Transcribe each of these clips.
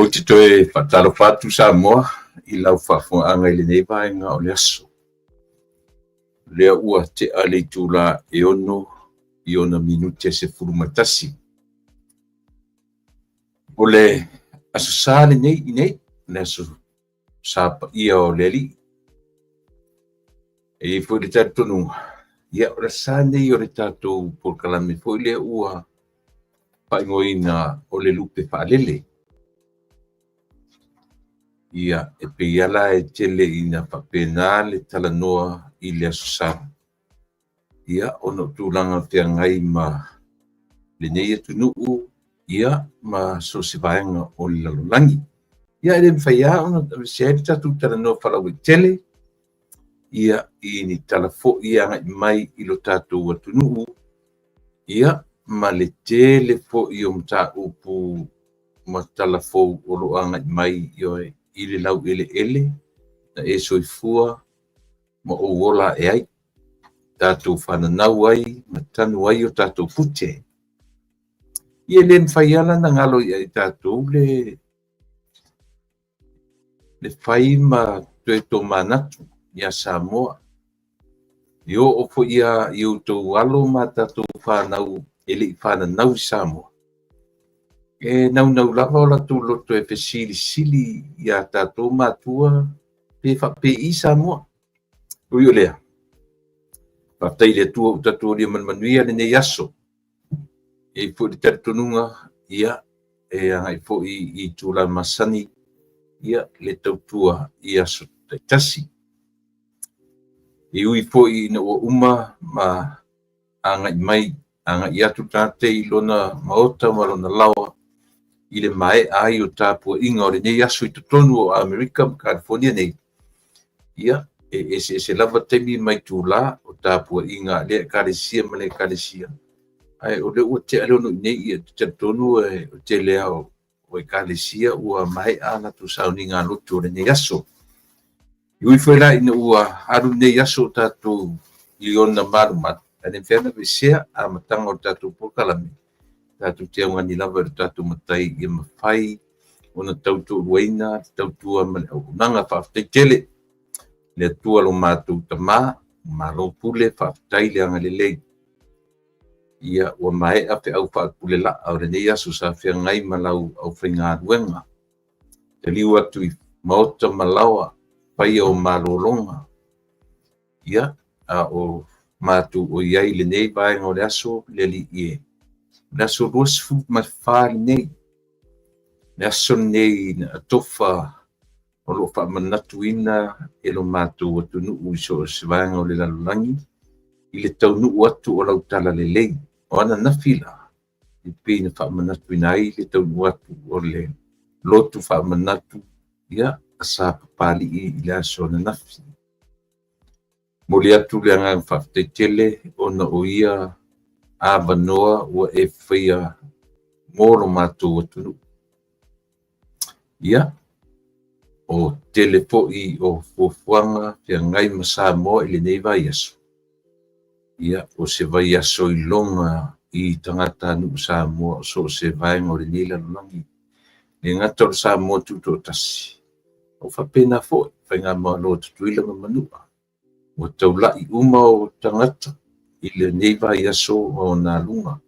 Ou te toe faatalofa atu Samoa i lau faafofogaaga i lenei vaega o le aso. O lea ua tea le itula e 6 i ona minute 11. O le Aso Sa lenei i nei, le Aso Sa Paia o le Alii. E i ai foi le talitonuga, ia o le sa lenei o le tatou polokalame foi lea ua faaigoaina o le Lupe Faalele. Ia, e pei lava la e tele ina faapena le talanoa i le Aso Sa, ia ona o tulaga feagai ma lenei atunuu ia ma so o se vaega o le lalolagi. Ia e le mafai lava ona aveesea ai le tatou talanoa faalauaitele ia i ni tala foi e agai mai i lo tatou atunuu ia ma le tele foi o mataupu ma tala fou o lo o agai mai i le laueleele na e soifua ma ou ola ae ai, tatou fananau ai ma tanu ai o tatou pute. Ia e le mafai lava la ona galo ia i tatou le fai ma toe tomanatu ia Samoa. E oo foi lava i outou alo ma tatou fanau e le i fananau i Samoa, e naunau lava o latou loto e fesilisili ia tatou matua pe faapei Samoa. Ui o lea, faafetai i le Atua ua tatou aulia ma le manuia lenei aso. E i ai foi le talitonuga, ia, e agai foi i itula masani, ia, le tautua i aso taitasi. E ui foi ina ua uma ma agai mai, agai atu tagata i lona maota ma lona laoa i le maea ai o tapuaiga o lenei aso i totonu o Amerika ma California nei, ia, e eseese lava taimi ma itula o tapuaiga a lea Ekalesia ma lea Ekalesia, ae o lea ua tea le 6 i nei, ia, ou te talitonu o le tele lava o Ekalesia ua maea a latou sauniga lotu o lenei aso. E ui foi la ina ua alu lenei aso o tatou i ona malumalu, ae le mafai ona aveesea amataga o le tatou polokalame, tatou te augani lava i lo tatou Matai ia mafai ona tautoaluaina le tautua ma le auaunaga. Faafetai tele le Atua lo matou Tama, malo pule, faafetai le agalelei. Ia ua maea feau faapulelaa o lenei aso sa feagai ma lau aufaigaluega. Taliu atu i maota ma laoa, faia o malologa. Ia, a o matou o i ai i lenei vaega o le aso, le Alii e, o le aso 24 lenei, le aso lenei na atofa o lo o faamanatuina e lo matou atunuu i so o se vaega o le lalolagi i le taunuu atu o lau talalelei. O ananafi la, e pei na faamanatuina ai le taunuu atu o le lotu faamanatu, ia, a Sa Papalii i le aso ananafi. Momoli atu le agaga faafetai tele ona o ia avanoa ua e faia mo lo matou atunuu. Ia, o tele foi o fuafuaga feagai ma Samoa i lenei vaiaso, ia, o se vaiaso iloga i tagatanuu Samoa o so o se vaega o lenei lalolagi. Le gata o le Samoa tutoatasi, o faapena foi faigamalo a Tutuila ma Manua. Ua taulai uma o tagata i lenei vaiaso o ona aluga.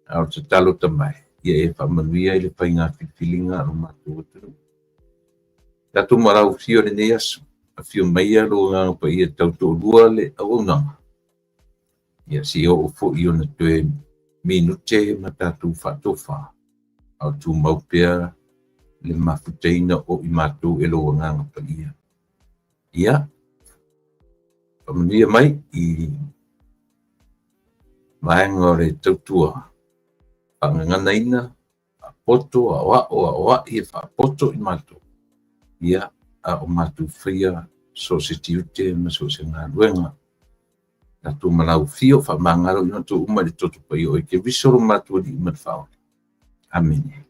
A o le tatalo tamai, ia e faamanuia i le faiga filifiliga a lo matou atunuu. Tatou malaufia o lenei aso, afio maia lo agaga paia tautoalua le auaunaga. Ia se oo foi ona toe minute ma tatou faatofa, a o tumau pea le mafutaina o i matou e lo agaga paia. Ia, faamanuia mai i vaega o le tautua, faagaganaina, faapoto, aoao, aoai e faapoto i matou, ia, a o matou faia so o se tiute ma so o se galuega. Tatou malaufia o faamagalo i matou uma i le toto paia o Keriso lo matou Alii ma le Faaola. Amene.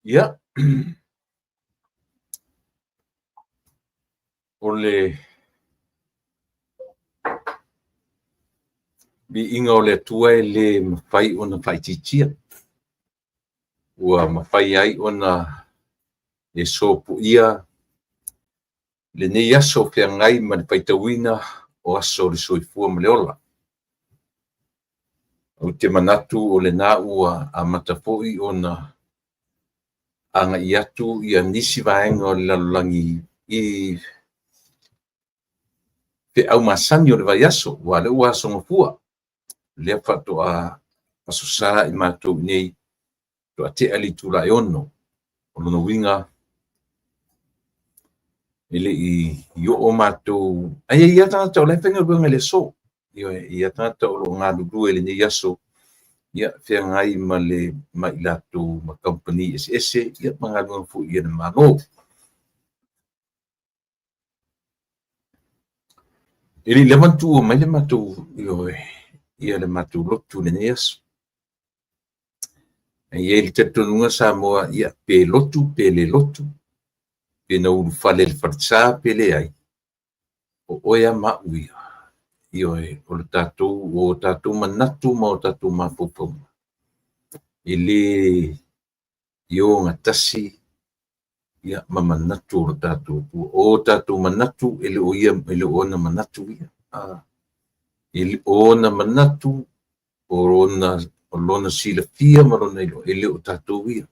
Ia, o le viiga o le Atua e le mafai ona faaitiitia, ua mafai ai ona e sopoia lenei aso o feagai ma le faitauina o aso o le soifua ma le ola. Ou te manatu o lena ua amata foi ona agai atu nisi vaega o le lalolagi i feau masani o le vaiaso, aua o lea ua Aso Gafua, o lea faatoa Aso Sa i matou i inei, faatoa tea le itula e 6:00. O lona uiga, e le i oo matou, ae i ai lava tagata o la e faigaluega i le aso. Ioe, e i ai lava tagata o lo o galulue i lenei aso, feagai ma i latou ma kamupani eseese ma galuega foi a le Malo. E le i lava ona tuua mai le matou, ioe, ia le matou lotu i lenei aso. E i ai le talitonuga Samoa, ia pe lotu pe le lotu, pe na ulufale i le falesa pe leai, o oe lava ma au ia, ioe, o le tatou, o tatou manatu ma o tatou mafaufauga, e le ogatasi ma manatu o lo tatou Atua. O tatou manatu e le o ia, e le o ona manatu ia. O ona manatu, o lona silafia ma lona iloa, e le o tatou ia.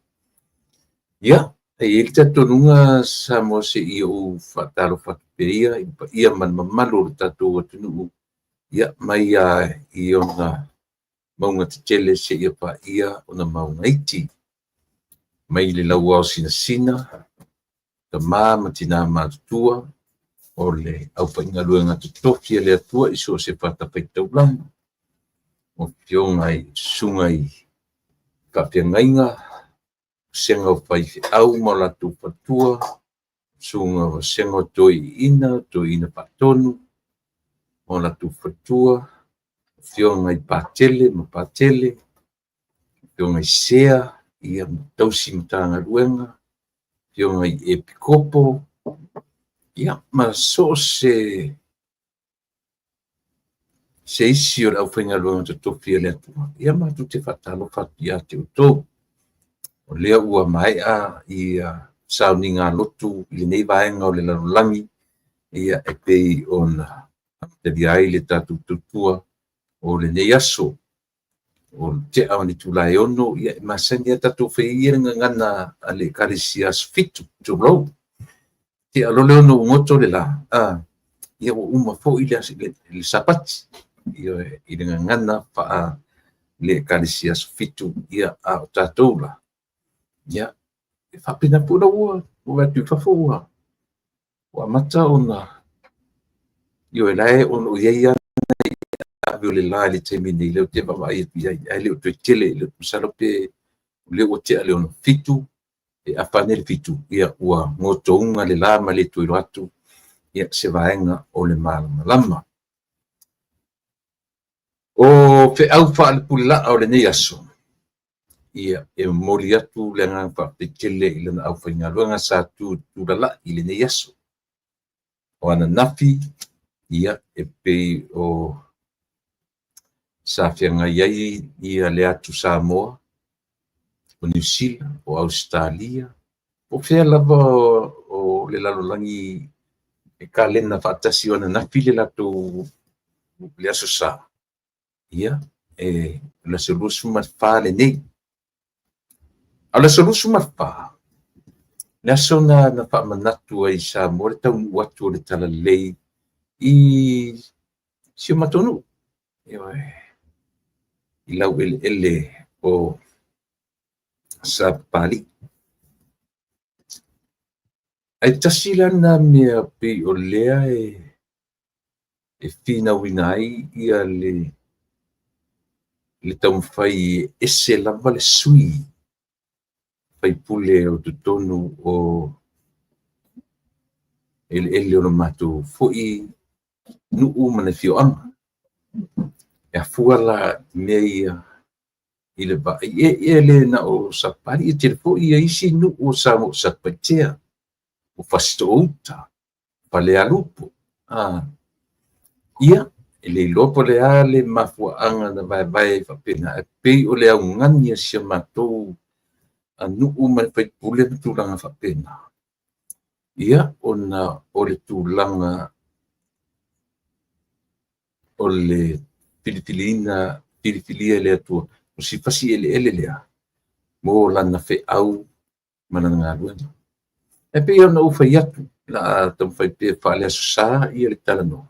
Ia, e i ai le talitonuga Samoa se i ou faatalofa atu pea ia i le paia ma le mamalu o le tatou atunuu, ia mai lava i ona mauga tetele seia paia ona mauga iti. Mai le lauao sinasina, tama ma tina matutua, o le aufaigaluega totofi a le Atua i so o se fatafaitaulaga, o afioga i susuga i faafeagaiga, vasega o faifeau ma o latou faletua, susuga i vasega o toeaiina, toeaina faatonu ma o latou faletua, afioga i Patele ma Patele, afioga i Sea ma tausi Matagaluega, afioga i Epikopo, ia ma so o se isi o le aufaigaluega totofi a le Atua. Ia matou te faatalofa atu ia te outou. O lea ua maea ia sauniga lotu i lenei vaega o le lalolagi, ia e pei ona amatalia ai le tatou tautua o lenei aso. O le tea o le itula e 6:00, ia e masani lava tatou fai ai ia le gagana a le Ekalesia Aso Fitu, tulou. Tea loa le 6:00 ua goto le la, ia ua uma foi le Sapati. Ioe, i le gagana faale Ekalesia Aso Fitu, ia a o tatou la, ia e faapena foi la ua vaai atu i fafo ua amata ona, ioe, la e o lo o i ai lava nai ave o le la i le taimi nei, lea ou te vaavaai atu i ai, ae le o toe tele, masalo pe o lea ua tea le 6:07, e afa ane le 7:00, ia ua gotouga le la ma le toe iloa atu se vaega o le malamalama. O feau faalepulelaa o lenei aso, ia e momoli atu le agaga faafetai tele i lana aufaigaluega sa tulalai i lenei aso. O ananafi, ia e pei o sa feagai ai ia le atu Samoa, o Niu Sila, o Ausetalia, po o fea lava o le lalolagi e kalena faatasi o ananafi le latou le Aso Sa, ia, e o le aso 24 lenei. A o le aso 24, le aso na na faamanatu ai i Samoa le taunuu atu o le Talalelei i si o matou nuu, ioe, i laueleele o Sapapalii. Ae tasi la lena mea pei o lea e finauina ai ia le taumafai e ese lava le sui usufono o totonu o eleele o le matou foi nuu ma le afioaga. E afua la i mea ia. i le vaai e le na o Sapali, e tele foi ia isi nuu o Samoa, o Satupaitea, o Fasitoo-uta, Falealupo. Ia, e le iloa po o le a le mafuaaga na vaevae ai faapena, ae pei o le augani a si a matou nuu ma le faipule ma tulaga faapena. Ia, ona o le tulaga o le filifiliina, filifilia e le Atua, o si fasi eleele lea mo lana feau ma lana galuega. E pei ona ou fai atu, o le a taumafai pea faale-Aso Sa ia le talanoa,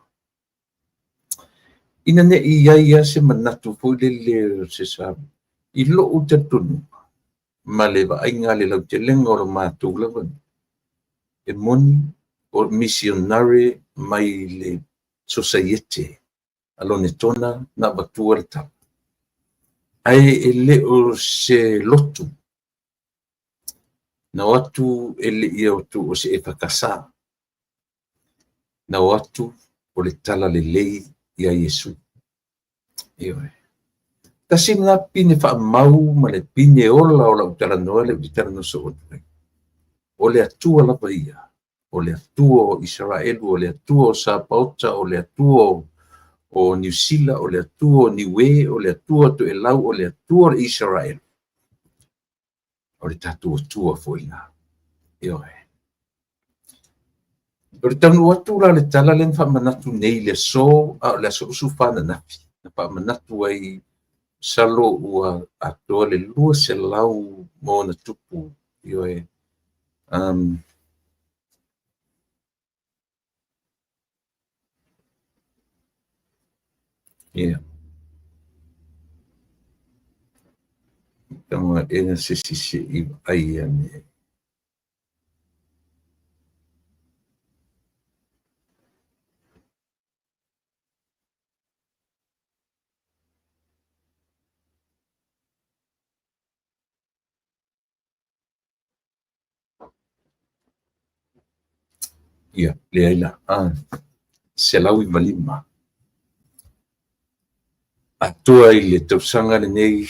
ina ne i i ai lava se manatu foi lele o se sa, i lou talitonuga ma le vaaiga a le lautelega o le matou lava, e moni o misionare mai le Sosaiete a Lonetona na avatua le tala, ae e le o se lotu na o atu e le i o atu o se EFKS, na o atu o le tala lelei ia Iesu. Ioe. Tasi lena pine faamau ma le pine ola o lau talanoa lea ou te talanoa soo atu ai. O le Atua lava ia, o le Atua o Isaraelu, o le Atua o Sapaota, o le Atua o Niu Sila, o le Atua o Niue, o le Atua o Toelau, o le Atua o le Isaraelu. O le tatou Atua foi lena. Ioe. O le taunuu atu la le tala lea na faamanatu nei i le aso, a o le aso 24 ananafi, na faamanatu ai masalo ua atoa le 200 ma ona tupu. Ioe. Ia. Tago ena se sisi i ai ane. Ia, leai la. 195. Atoa i le tausaga lenei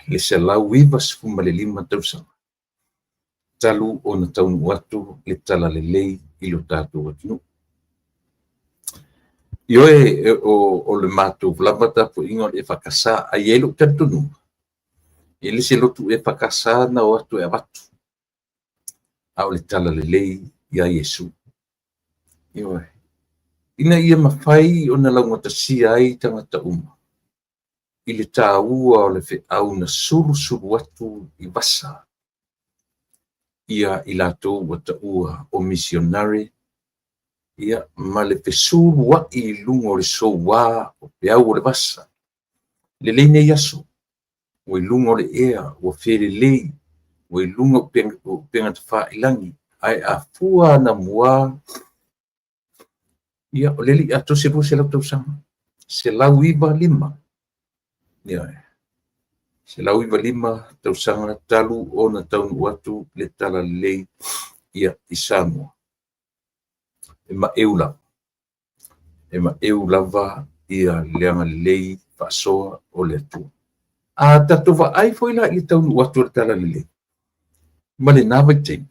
le 195 tausaga talu ona taunuu atu le tala lelei i lo tatou atunuu. Ioe, o le matou lava tapuaiga o le EFKS, ae i ai lou talitonuga, e le se lotu EFKS na o atu e avatu, a o le tala lelei ia Iesu. Ioe. Ina ia mafai ona laugatasia ai tagata uma i le taua o le feau na sulusulu atu i vasa ia i latou ua taua o misionare, ia ma le fesulua'i i luga o le soua o peau o le vasa. Lelei nei aso, ua i luga o le ea, ua felelei, ua i luga o upegatafailagi, ae a fua anamua, ia o le le i atoa se 200 tausaga, 195. Ioe. 195 tausaga talu ona taunuu atu le tala lelei ia i Samoa. E maeu lava. E maeu lava ia le agalelei faasoa o le Atua. A tatou vaai foi la i le taunuu atu o le tala lelei ma lena vaitaimi,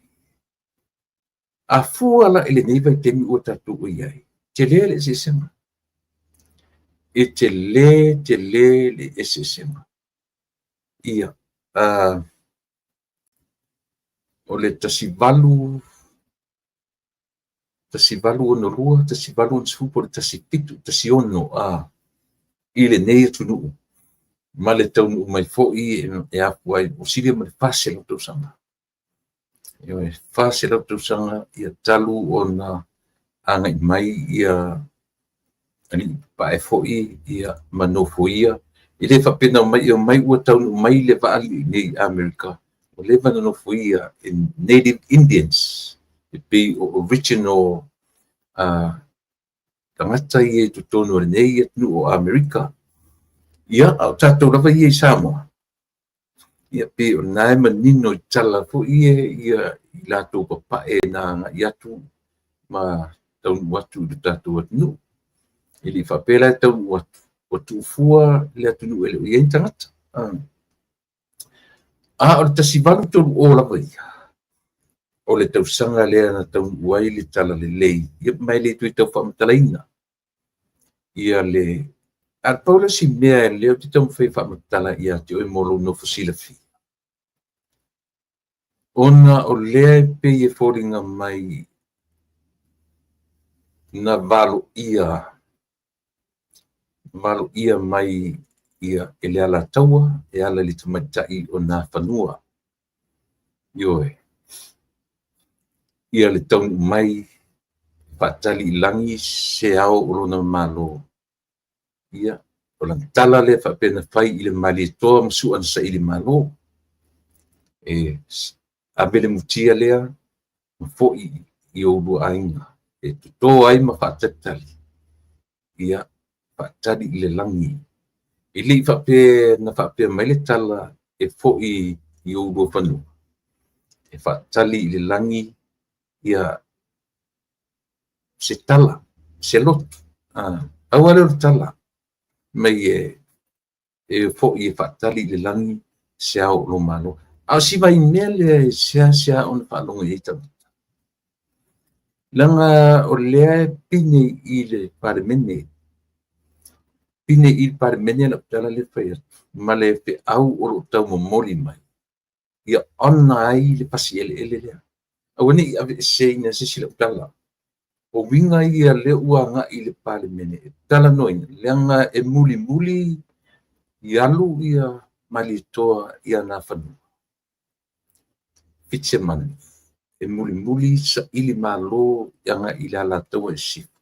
a fua la i lenei vaitaimi ua tatou i ai, tele le eseesega. E tele, tele le eseesega. Ia, o le 18, 1862, 1860 po o le 1716 i lenei atunuu, ma le taunuu mai foi e afua ai, ua silia ma le 400 tausaga. Ioe, 400 tausaga ia talu ona agai mai ia alii papae foi ia ma nofoia. E le faapea na omai, e omai ua taunuu mai le vaa nei i Amerika, ua leva na nofoia e Native Indians, e pei o original tagata ia i totonu o lenei atunuu o Amerika. Ia, a o tatou lava ia i Samoa, ia pei o lena e manino i tala foi ia i latou papae na agai atu ma taunuu atu i le tatou atunuu. E le i faapea la e taunuu atu, ua tuufua le atunuu e le o i ai ni tagata. A o le 1830 lava ia, o le tausaga lea na taunuu ai le Talalelei, ia ma e le toe tau faamatalaina ia le... A pau le isi mea lea ou te taumafai e faamatala ia te oe mo lou nofo silafia, ona o lea e pei e foliga mai na valoia mai ia e le Alataua e ala i le tamaitai o Nafanua. Ioe. Ia le taunuu mai faatali i lagi se ao o lona Malo. Ia, o lana tala lea faapea na fai i le Malietoa ma Sua na saili malo. E ave le mutia lea ma foi i oulua aiga e toto ai ma faatalitali. Ia, faatali i le lagi. E le i faapea na faapea mai le tala e foi i oulua fanua. E faatali i le lagi ia se tala, se lotu. Pau lava lea o le tala mai e foi e faatali i le lagi se ao o lou Malo. A o si vaimea lea e seasea ona faalogo i ai tagata, leaga o lea e pine i le Palemene, pine i le Palemene lau tala lea fai atu, ma le feau o lo o taumomoli mai, ia ona ai le fasi eleele lea. Aua ne i aveeseina e se isi lau tala. O uiga ia lea ua agai i le Palemene e talanoaina, leaga e mulimuli i alu ia Malietoa ia Nafanua, Fitisemanu, e mulimuli saili malo agai i le Alataua i Sisifo.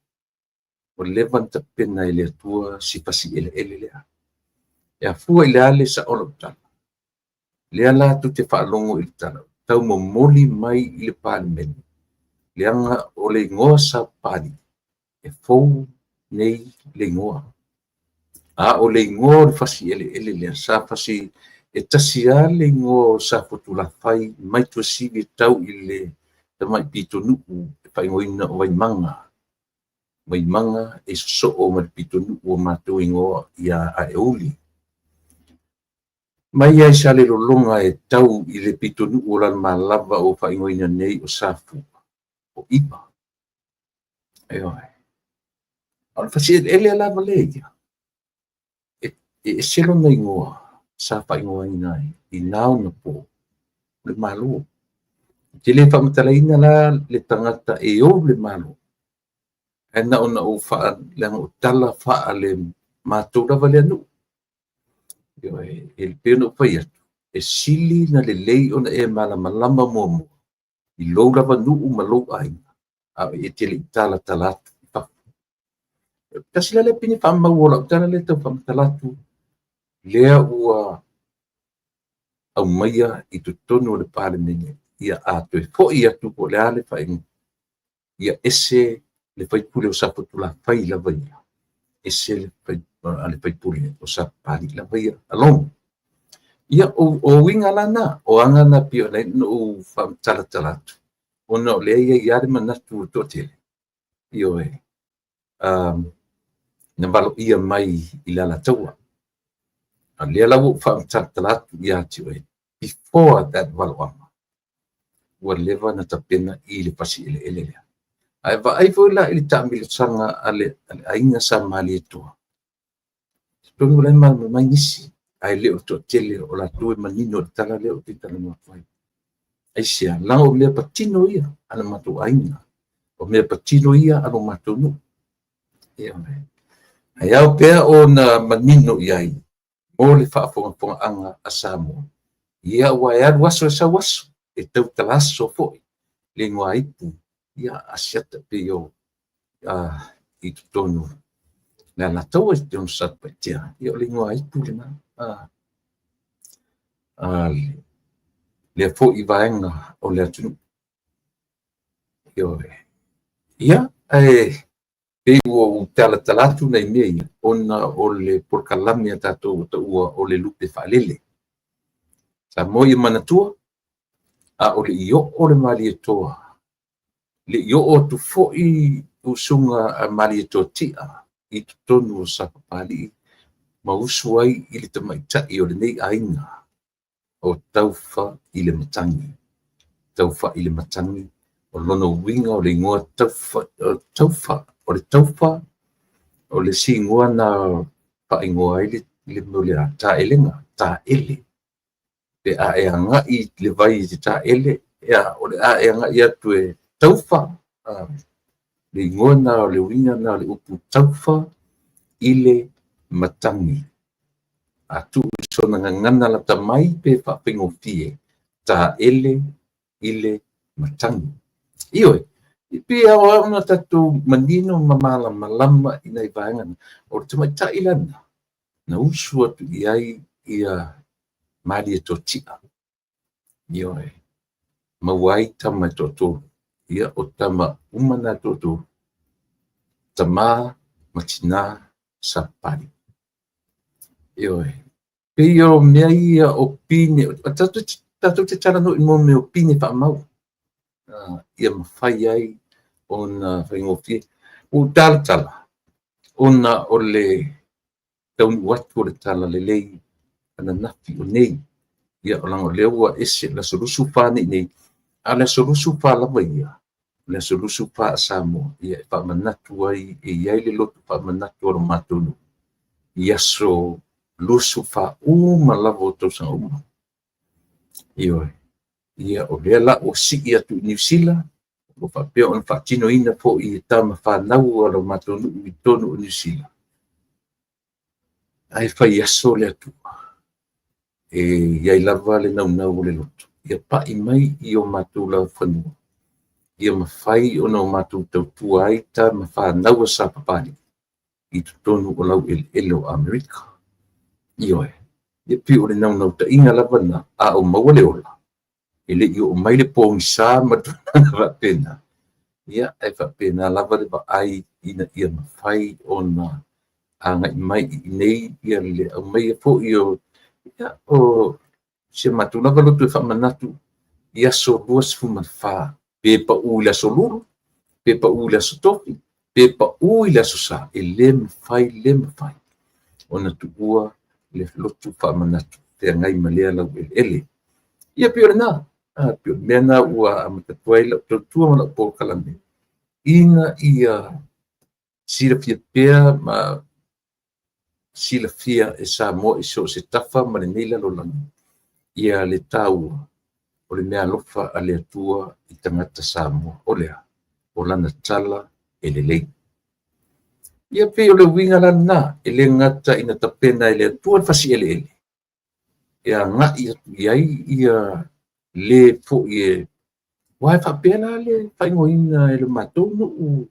Ua leva ona tapena e le Atua si fasi eleele lea. E afua i le a le sao o lau tala? Lea la tou te faalogo i le tala, taumomoli mai i le Palemene, leaga o le igoa Sapapalii, e fou nei le igoa. A o le igoa o le fasi eleele lea, sa fasi e tasi lava le igoa o Safotulafai mai Tuasivi e tau i le tamai pitonuu e faaigoaina o Vaimaga. Vaimaga e sosoo ma le pitonuu o matou igoa ia Aeuli. Mai lava i Salelologa e tau i le pitonuu o Lalomalava ua faaigoaina nei o Safua, o Iva. Ioe. O le fasi eleele lava lea ia, e ese lona igoa sa faaigoaina ai i na ona po o le Malo. Ou te le faamatalaina la le tagata e ou le Malo, ae na ona ou leaga o tala faale matou lava lea nuu. Ioe, e pei ona ou fai atu, e sili na lelei ona e malamalama muamua i lou lava nuu ma lou aiga, a o e te le i talatala atu i fafo. Tasi la lea pine faamau o lau tala lea tau faamatala atu, lea ua aumaia i totonu o le Palemene, ia a toe foi atu po o le a le faaiuga, ia ese le faipule o Safotulafai lava ia, ese le faipule o Sapapalii lava ia alone. Ia, o uiga la na, o aga na pei ona ou faamatalatala atu, ona o lea e i ai lava le manatu o le toatele, ioe, na valoia mai i le Alataua. A lea la ua ou faamatalatala atu ia te oe, before that valoaga, ua leva na tapena i le fasi eleele lea. Ae vaai foi la i le taamilosaga a le aiga sa Malietoa, totonu la e malamalama ai nisi, ae le o le toatele o latou e manino i le tala lea ou te talanoa atu ai. Aisea? Leaga o mea patino ia a le matou aiga, o mea patino ia a lo matou nuu. Ae ao pea ona manino i ai mo le faafogafogaaga a Samoa. Ia, ua e alu aso e sau aso, e tautala aso foi le igoa ipu, ia Asiata pei o i totonu le Alataua i totonu o Satupaitea. Ia o le igoa ipu lena. Lea foi vaega o le atunuu. Ioe. Ia, ae pei ua ou talatala atu nai mea ia, ona o le polokalame a tatou ua taua o le lupe faalele. Samoa ia manatua, a o le i oo le Malietoa, le i oo atu foi usuga a Malietoa Tia i totonu o Sapapalii, ma usu ai i le tamaitai o lenei aiga. O Taufa i le Matagi. Taufa i le Matagi, o lona uiga o le igoa Taufa, o Taufa, o le Taufa, o le isi igoa na faaigoa ai le mea o le taelega, taele. Pe a e agai i le vai i te taele, ia, o le a e agai atu e taufa, le igoa na o le uiga na o le upu taufa i le matagi. A tuu i sona gagana lata mai pe faafaigofie, taele i le matagi. Ioe, e pei e ao ona tatou manino ma malamalama i nai vaega na. O le tamaitai la lena, na usu atu i ai ia Malietoatia. Ioe, maua ai tama e toatolu. Ia, o tama uma na e toatolu, tama ma tina Sapapalii. Ioe, pei o mea ia o pine, tatou te talanoa i mea o pine faamau, ia mafai ai ona faigofie. Ua ou talatala, ona o le taunuu atu o le talalelei ananafi o nei. Ia, leaga o lea ua ese le aso 24 nei nei, a o le aso 24 lava ia, o le aso 24 a Samoa, ia e faamanatu ai, e i ai le loto faamanatu o le matou nuu i aso 24 uma lava o tausaga uma. Ioe. Ia, o lea la ua sii atu i Niu Sila, ua faapea ona faatinoina foi e tama fanau a lo matou nuu i totonu o Niu Sila. Ae fai aso le Atua, e i ai lava le naunau o le loto, ia pai mai i o matou laufanua, ia mafai ona o matou tautua ai tama fanau a Sapapalii i totonu o laueleele o Amerika. Ioe, e pei o le naunautaiga lava lena, a o maua le ola, e le i oo mai le pogisa ma tulaga faapena, ia, ae faapena lava le vaai ina ia mafai ona agai mai i inei ia le aumaia foi o, ia, o si a matou lava loto e faamanatu i aso 24, pe pau i le aso Lulu, pe pau i le aso Tofi, pe pau i le aso Sa, e le mafai, le mafai ona tuua le lotu faamanatu feagai ma lea laueleele. Ia pei o lena, pei o le mea lena ua amata atu ai lau tautua ma lau polokalame, ina ia silafia pea ma silafia e Samoa i so o se tafa ma lenei lalolagi, ia le taua o le meaalofa a le Atua i tagata Samoa. O le a? O lana tala e lelei. Ia pei o le uiga la lena, e le gata ina tapena e le Atua le fasieleele, e agai atu i ai ia le foi e aua e faapea la le faaigoaina e le matou nuu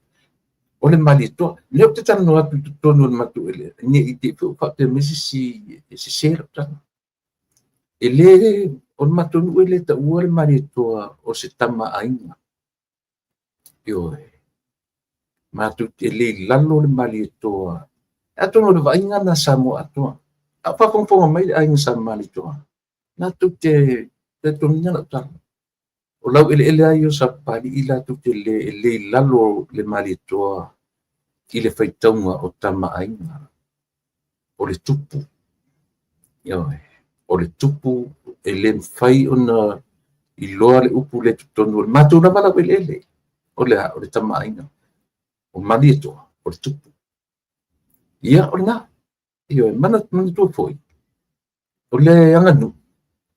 o le Malietoa. Lea ou te talanoa atu i totonu o le matou eleele, ne i te i foi ua faapea mai se isi e sese lau tala. E le, o le matou nuu e le taua le Malietoa o se tama aiga. Ioe. Matou te le i lalo le Malietoa. Atonu o le vaaiga lena a Samoa atoa. A o faafogafoga mai le aiga sa Malietoa, latou te talitonuina lau tala. O laueleele lava ia o Sapapalii latou te le, e le i lalo le Malietoa i le faitauga o tama aiga. O le tupu. Ioe. O le tupu e le mafai ona iloa le upu lea i totonu o le matou lava laueleele. O le a? O le tama aiga. O Malietoa, o le tupu. Ia, o lena. Ioe, manatua foi, o le aganuu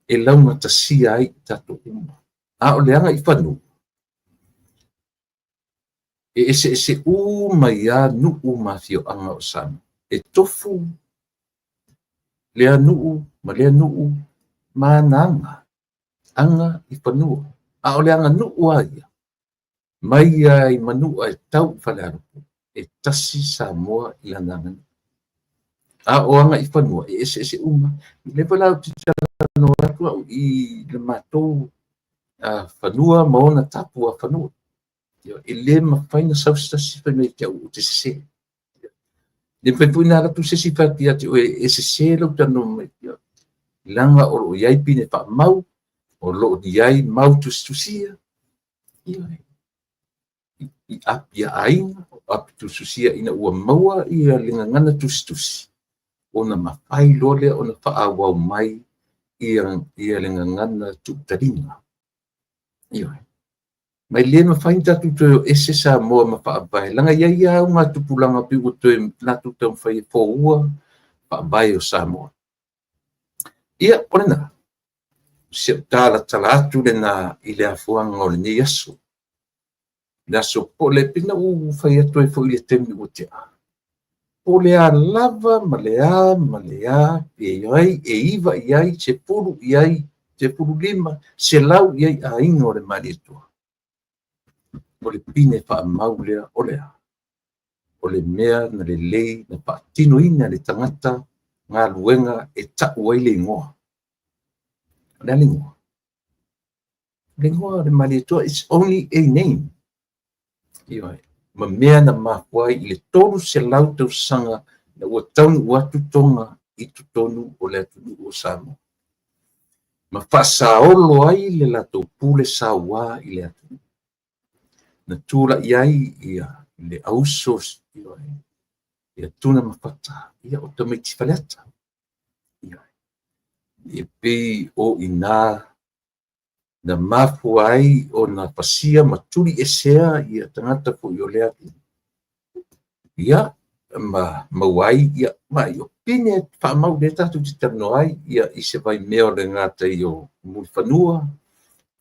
e laugatasia ai i tatou uma. A o le agaifanua, e eseese uma ai lava nuu ma afioaga o Samoa. E tofu lea nuu ma lea nuu ma ana aga, aga i fanua. A o le aganuu lava ia, mai lava i Manua e tau i Falealupo, e tasi Samoa i lana aganuu. A o agaifanua, e eseese uma. O lea foi la ou te talanoa atu au i le matou fanua ma ona tapuafanua. E le mafai ona sau se tasi fai mai ia te au ou te sese. E le mafai foi ona alu atu se isi fai atu ia te oe e sese lou talanoa mai. Leaga o lo o i ai pine faamau, o lo o i ai mau tusitusia, i api a aiga, o api tusitusia ina ua maua ia le gagana tusitusi, ona mafai loa lea ona faaauau mai. ia le gagana tuutaliga. Ioe. Ma e le mafai ona tatou toe o ese Samoa ma faavae, leaga e i ai lava augatupulaga pei ua toe latou taumafai e foua faavae o Samoa. Ia, o lena, o si au talatala atu lena i le afuaga o lenei aso. Le aso po o le, pei ona ou fai atu ai foi i le taimi ua tea, po o le a lava ma le a ma le a, e i ai, e 9 i ai, 10 i ai, 15, 100 i ai aiga o le Malietoa. O le pine faamau lea o le a? O le mea na lelei na faatinoina e le tagata galuega e tau ai le igoa. O le a le igoa? O le igoa o le Malietoa, it's only a name. Ioe. Ma mea na mafua ai i le 300 tausaga ina ua taunuu atu Toga i totonu o le atunuu o Samoa, ma faasaolo ai le latou pule sauā i le atunuu. Na tulai ai ia le auso, ioe, ia Tuna ma Fata, ia o tamaiti Faleata. Ioe. E pei o i ina na mafua ai ona fasia ma tuliesea ia tagata foi o lea atunuu. Ia, ma maua ai, ia, ma o pine faamau lea tatou te talanoa ai, ia, i se vaimea o le gatai o Mulifanua,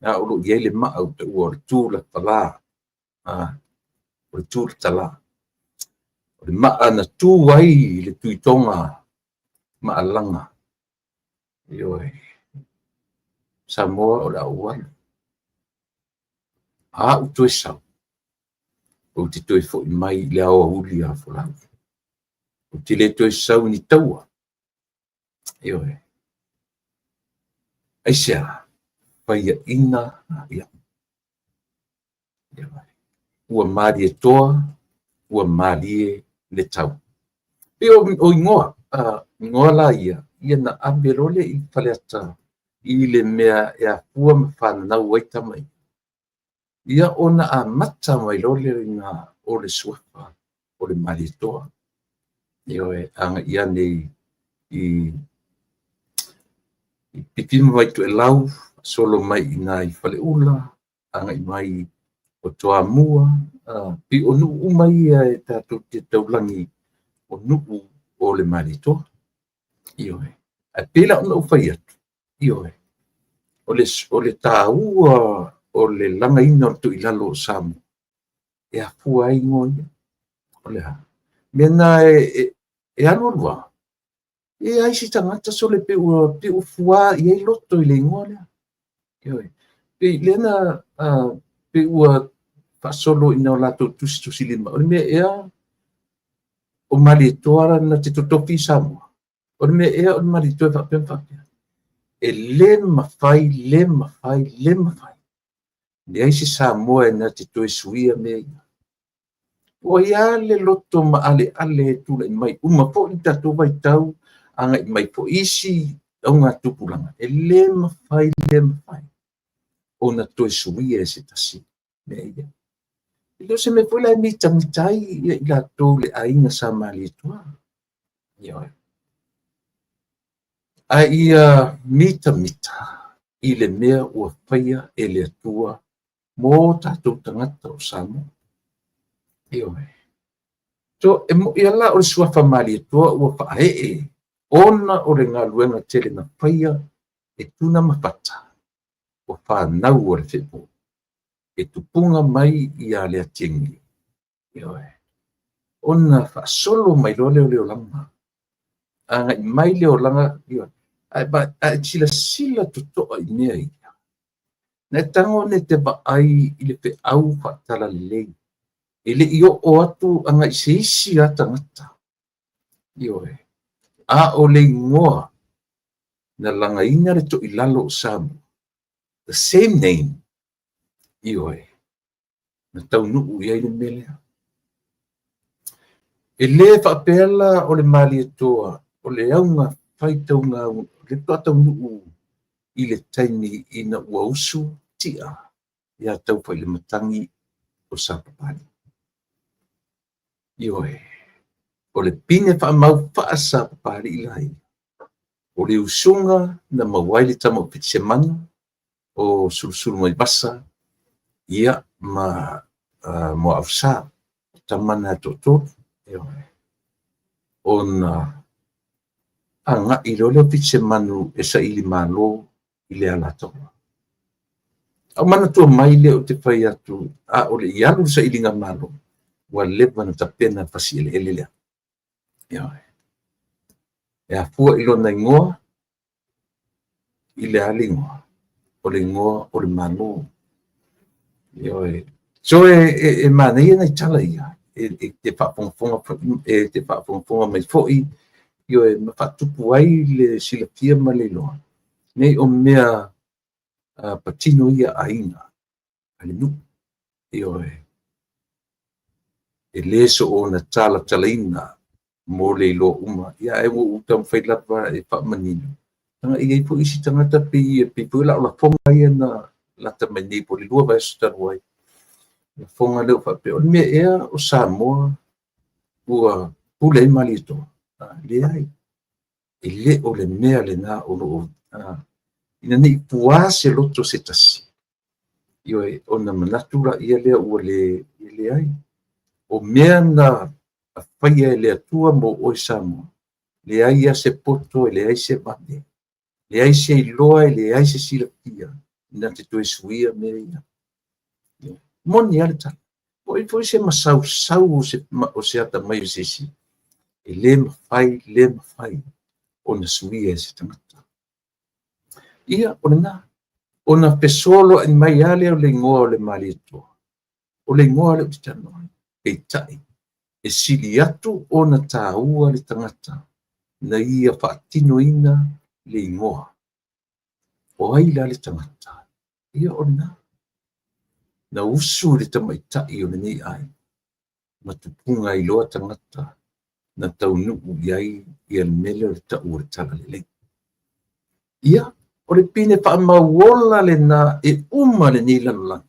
a o lo o i ai le maa ua taua o le Tulatala, o le Tulatala. O le maa na tu ai le Tuitoga maalaga. Ioe. Samoa o le a ou alu. A ou toe sau, ou te toe foi mai i le aoauli a Folau. Ou te le toe sau i ni taua. Ioe. Aisea? Faiaina ia. Ioe. Ua Malietoa, ua malie le tau. Pei o igoa, igoa la ia, ia na ave loa lea i Faleata i le mea e afua ma fananau ai tama ia. Ia ona amata mai loa lea o le suafa o le Malietoa. Ioe, agai ane i Pipi ma Vaitoelau, solo mai i ina i Faleula, agai mai o Toamua, pei o nuu uma ia e tatou te taulagi o nuu o le Malietoa. Ioe. Ae pei la ona ou fai atu, ioe, o le taua o le lagaina o le toilalo o Samoa, e afua ai igoa ia. O le a? Mea na e alualu lava, e ai se tagata sole pei ua fua i ai loto i le igoa lea. Ioe. Pei lea na pei ua faasolo ina o latou tusitusilima, o le mea ea o Malietoa na te totofi i Samoa? O le mea ea o le Malietoa e faapea ma faapea? E le mafai, le mafai, le mafai. Leai se Samoa e na te toe suia mea ia. Ua i ai le loto maaleale e tulai mai uma foi le tatou vaitau, agai mai foi isi augatupulaga, e le mafai, le mafai ona toe suia e se tasi mea ia. E le o se mea foi la e mitamita ai i latou le aiga sa Malietoa. Ioe. A ia mitamita i le mea ua faia e le Atua mo tatou tagata o Samoa. Ioe. So, e mo'i lava la o le suafa Malietoa ua faaee ona o le galuega tele na faia e Tuna ma Fata, ua fanau a le feepo e tupuga mai ia Leatiagia. Ioe. Ona faasolo mai loa lea o le olaga. Agai mai le olaga, ioe. Ae silasila totoa i mea ia. Na e tago e te vaai i le feau faatalalelei. E le i oo atu agai se isi lava tagata. Ioe. A o le igoa na lagaina le toilalo o Samoa. The same name. Ioe. Na taunuu i ai le mea lea. E le faapea la o le Malietoa o le auga faitauga le faatoa taunuu i le taimi ina ua usu tia ia Taufailematagi o Sapapalii. Ioe, o le pine faamau faa-Sapapalii la ia. O le usuga na maua ai le tama o Fitisemanu o Sulusulumaiivasa ia ma Muaausa, o tama na e toatolu. Ioe. Ona agai loa lea o Fitisemanu e saili malo i le Alataua. A ou manatua mai lea ou te fai atu, a o le i alu i le sailiga malo, ua leva ona tapena le fasi eleele lea. Ioe. E afua i lona igoa, i le a le igoa? O le igoa o le Malo. Ioe. So e manaia nai tala ia, e te faafogafoga, e te faafogafoga mai foi, ioe, ma faatupu ai le silafia ma le iloa, nei o mea patino ia a aiga, a le nuu. Ioe. E le soona talatalaina mo le iloa uma, ia ae ua ou taumafai lava e faamanino. Leaga e i ai foi isi tagata pei pei foi la o lafoga ia na lata mai nei po o le 2 vaiaso talu ai. Lafoga lea ua faapea, o le mea ea o Samoa ua pule ai Malietoa? Leai, e le o le mea lena o lo o ina ne i puā se loto o se tasi, ioe, ona manatu laia lea ua le, leai. O mea na faia e le Atua mo oe Samoa, leai lava se poto, e leai se vave, leai se iloa, e leai se silafia na te toe suia mea ia. Moni lava le tala. Po o foi se masausau o se atamai o se isi, e le mafai, le mafai ona suia e se tagata. Ia, o lena. Ona fesoloai mai lava lea o le igoa o le Malietoa. O le igoa lea ou te talanoa ai. Peitai, e sili atu ona taua le tagata na ia faatinoina le igoa. O ai la le tagata? Ia, o lena. Na usu i le tamaitai o lenei aiga ma tupuga ai loa tagata na taunuu i ai ia le mea lea o le tau o le Talalelei. Ia, o le pine faamauola lena e uma lenei lalolagi.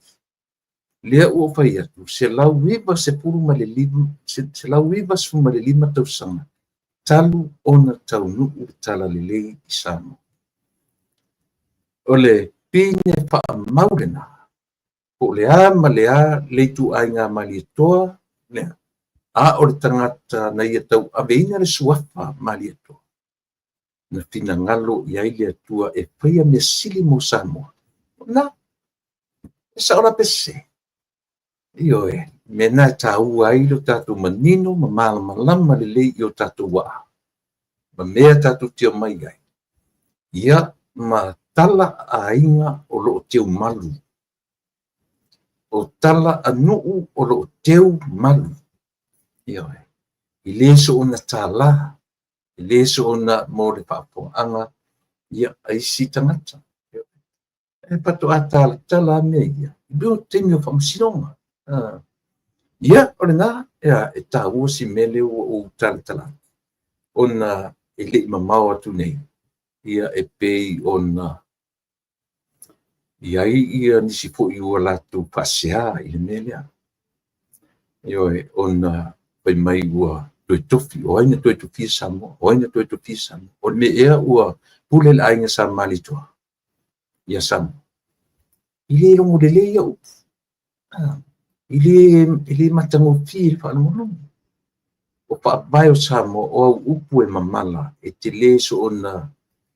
Lea ua ou fai atu, 195 tausaga talu ona taunuu le Talalelei i Samoa. O le pine faamau lena, po o le a ma le a le ituaiga Malietoa lea, a o le tagata na ia tauaveina le suafa Malietoa, na finagalo i ai le Atua e faia mea sili mo Samoa. Na, e sao la pe sese? Ioe, mea na e taua ai lo tatou manino ma malamalama lelei i o tatou waa ma mea tatou te omai ai. Ia, ma tala a aiga o lo o teu malu. O tala a nuu o lo o teu malu. Ioe, e le soona tālā, e le soona mo le faafofogaaga ia a isi tagata. E faatoa talatala lava mea ia i mea o taimi o faamasinoga. Ia, o lena, e taua si mea lea ua ou talatala atu, ona e le i mamao atu nei, ia e pei ona i ai ia nisi foi ua latou faasea i le mea lea. Ioe, ona fai mai ua toe tofi, o ai na toe tofia Samoa, o ai na toe tofia Samoa. O le mea ea ua pule le aiga Sa Malietoa ia Samoa? E le logo lelei ia upu. E le matagofie i le faalogologo. O faavae o Samoa, o au upu e mamala, e te le soona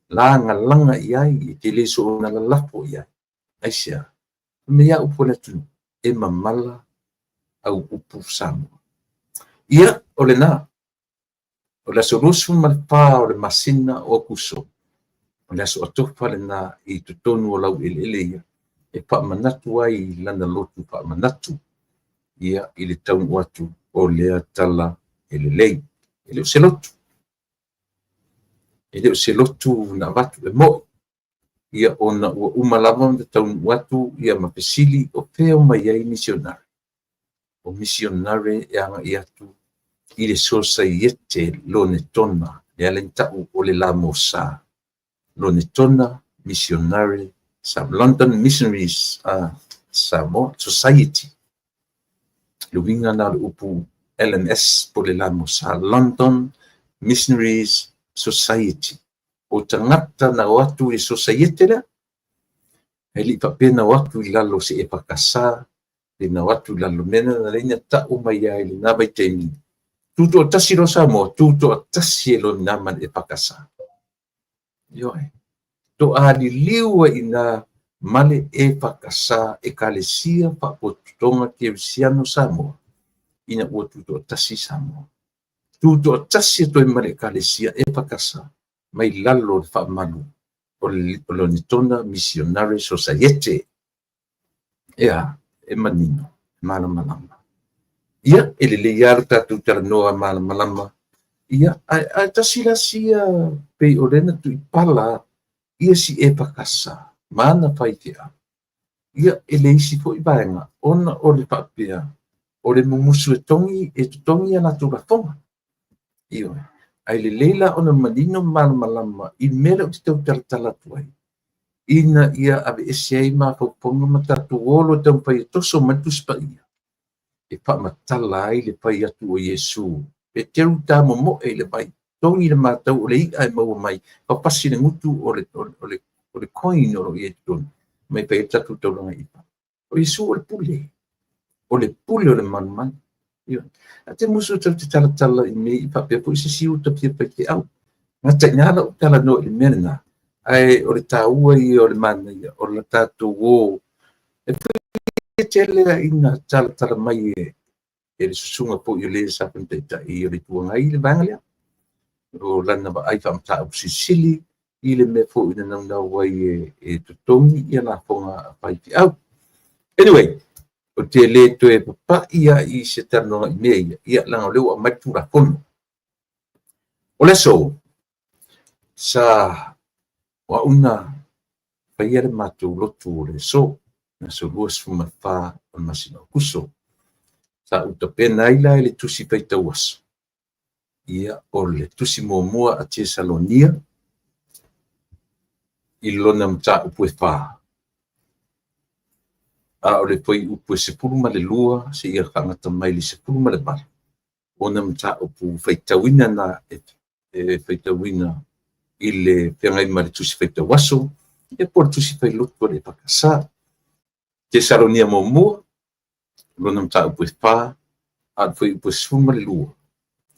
lagalaga i ai, e te le soona lalafo i ai. Aisea? Fai mai lava upu a le atunuu, e mamala au upu Samoa. Ia, o lena. O le aso 24 o le masina o Aokuso, o le aso atofa lena i totonu o laueleele ia, e faamanatu ai i lana lotu faamanatu ia i le taunuu atu o lea tala e lelei. E le o se lotu. E le o se lotu na avatu e mo'i, ia ona ua uma lava ona taunuu atu ia ma fesili o fea o omai ai misionare. O misionare e agai atu i le Sosaiete Lonetona, lea la na tau o le Lamosa, Lonetona Missionary, London Missionaries Samoa Society. Le uiga lena o le upu LMS po o le Lamosa, London Missionaries Society. O tagata na o atu i le sosaiete lea, e le i faapea na o atu i lalo o se EFKS, pe na o atu i lalo o mea na, na leai na tau mai lava i lena vaitaimi, tutoatasi loa Samoa, tutoatasi loa i ina ma le EFKS. Ioe. Toaliliu ai i ina ma le EFKS, Ekalesia Faapotopotoga Kerisiano Samoa, ina ua tutoatasi Samoa. Tutoatasi atu ai ma le Ekalesia EFKS mai lalo o le faamalu o le Onetona Missionary Sosaiete. Ea, e manino, e malamalama. Ia, e lelei lava lo tatou talanoa malamalama. Ia, ae, ae tasi la sia pei o lea na tuipala ia si EFKS ma ana faifeau. Ia, e le isi foi vaega, ona o le faapea, o le mumusu e togi, e totogi a latou lafoga. Ioe. Ae lelei la ona manino ma malamalama i mea lea ou te tau talatala atu ai, ina ia aveese ai mafaufauga ma tatou o loa e taumafai e toso mai le Tusi Paia e faamatala ai le fai atu o Iesu. Peteru ta momoe i le vai, togi le matau o le i'a e maua mai, papasi le gutu o le, o le, o le, o le coin o lo o i ai i totonu, ma e fai ai le tatou taulaga i'a. O Iesu o le pule, o le pule o le malumalu. Ioe. A te musu tau te talatala i mea i faapea foi se isi uta fia faifeau. Gata i ina lau talanoa i le mea lena, ae o le taua ia o le manaia o le tatou o e foi tele ina talatala mai e e le susuga foi o le sa taitai o le Itu Agai i le vaega lea. O lana vaai faamataupu silisili i le mea foi na naunau ai e, e totogi ia lafoga a faifeau. Anyway, ou te le toe papai lava i se talanoaga i mea ia, ia leaga o lea ua aumai le Tulafono. O le aso, sa o au na faia le matou lotu o le aso, le aso 24 o le masina o Aokuso. Sa ou tapena ai la i le tusi faitau aso, ia o le tusi muamua a Tesalonia i lona mataupu e 4, a o le fuaiupu e 12 seia faagata mai le 18, ona mataupu faitauina na e faitauina i le feagai ma le tusi faitau aso, ia po o le tusi failotu a le EFKS. Tesalonia muamua, lona mataupu e 4, a o le fuaiupu e 12,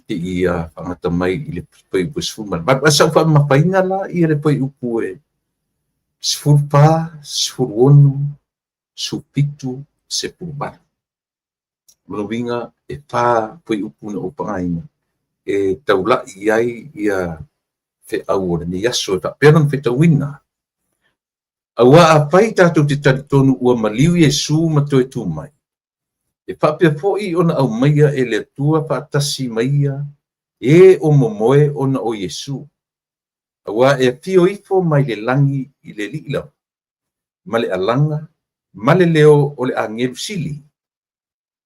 seia faagata mai i le fuaiupu e 18. Ae sa ou faamamafaina la ia le fuaiupu e 14, 16, 17, 18. Lona uiga e 4 fuaiupu na ou faaaogaina e taulai i ai ia feau o lenei aso e faapea lona faitauina. Aua afai tatou te talitonu ua maliu Iesu ma toe tu mai, e faapea foi ona aumaia e le Atua faatasi ma ia e o momoe ona o Iesu, aua e afio ifo mai le lagi i le Alii lava, ma le alaga ma le leo o le agelu sili,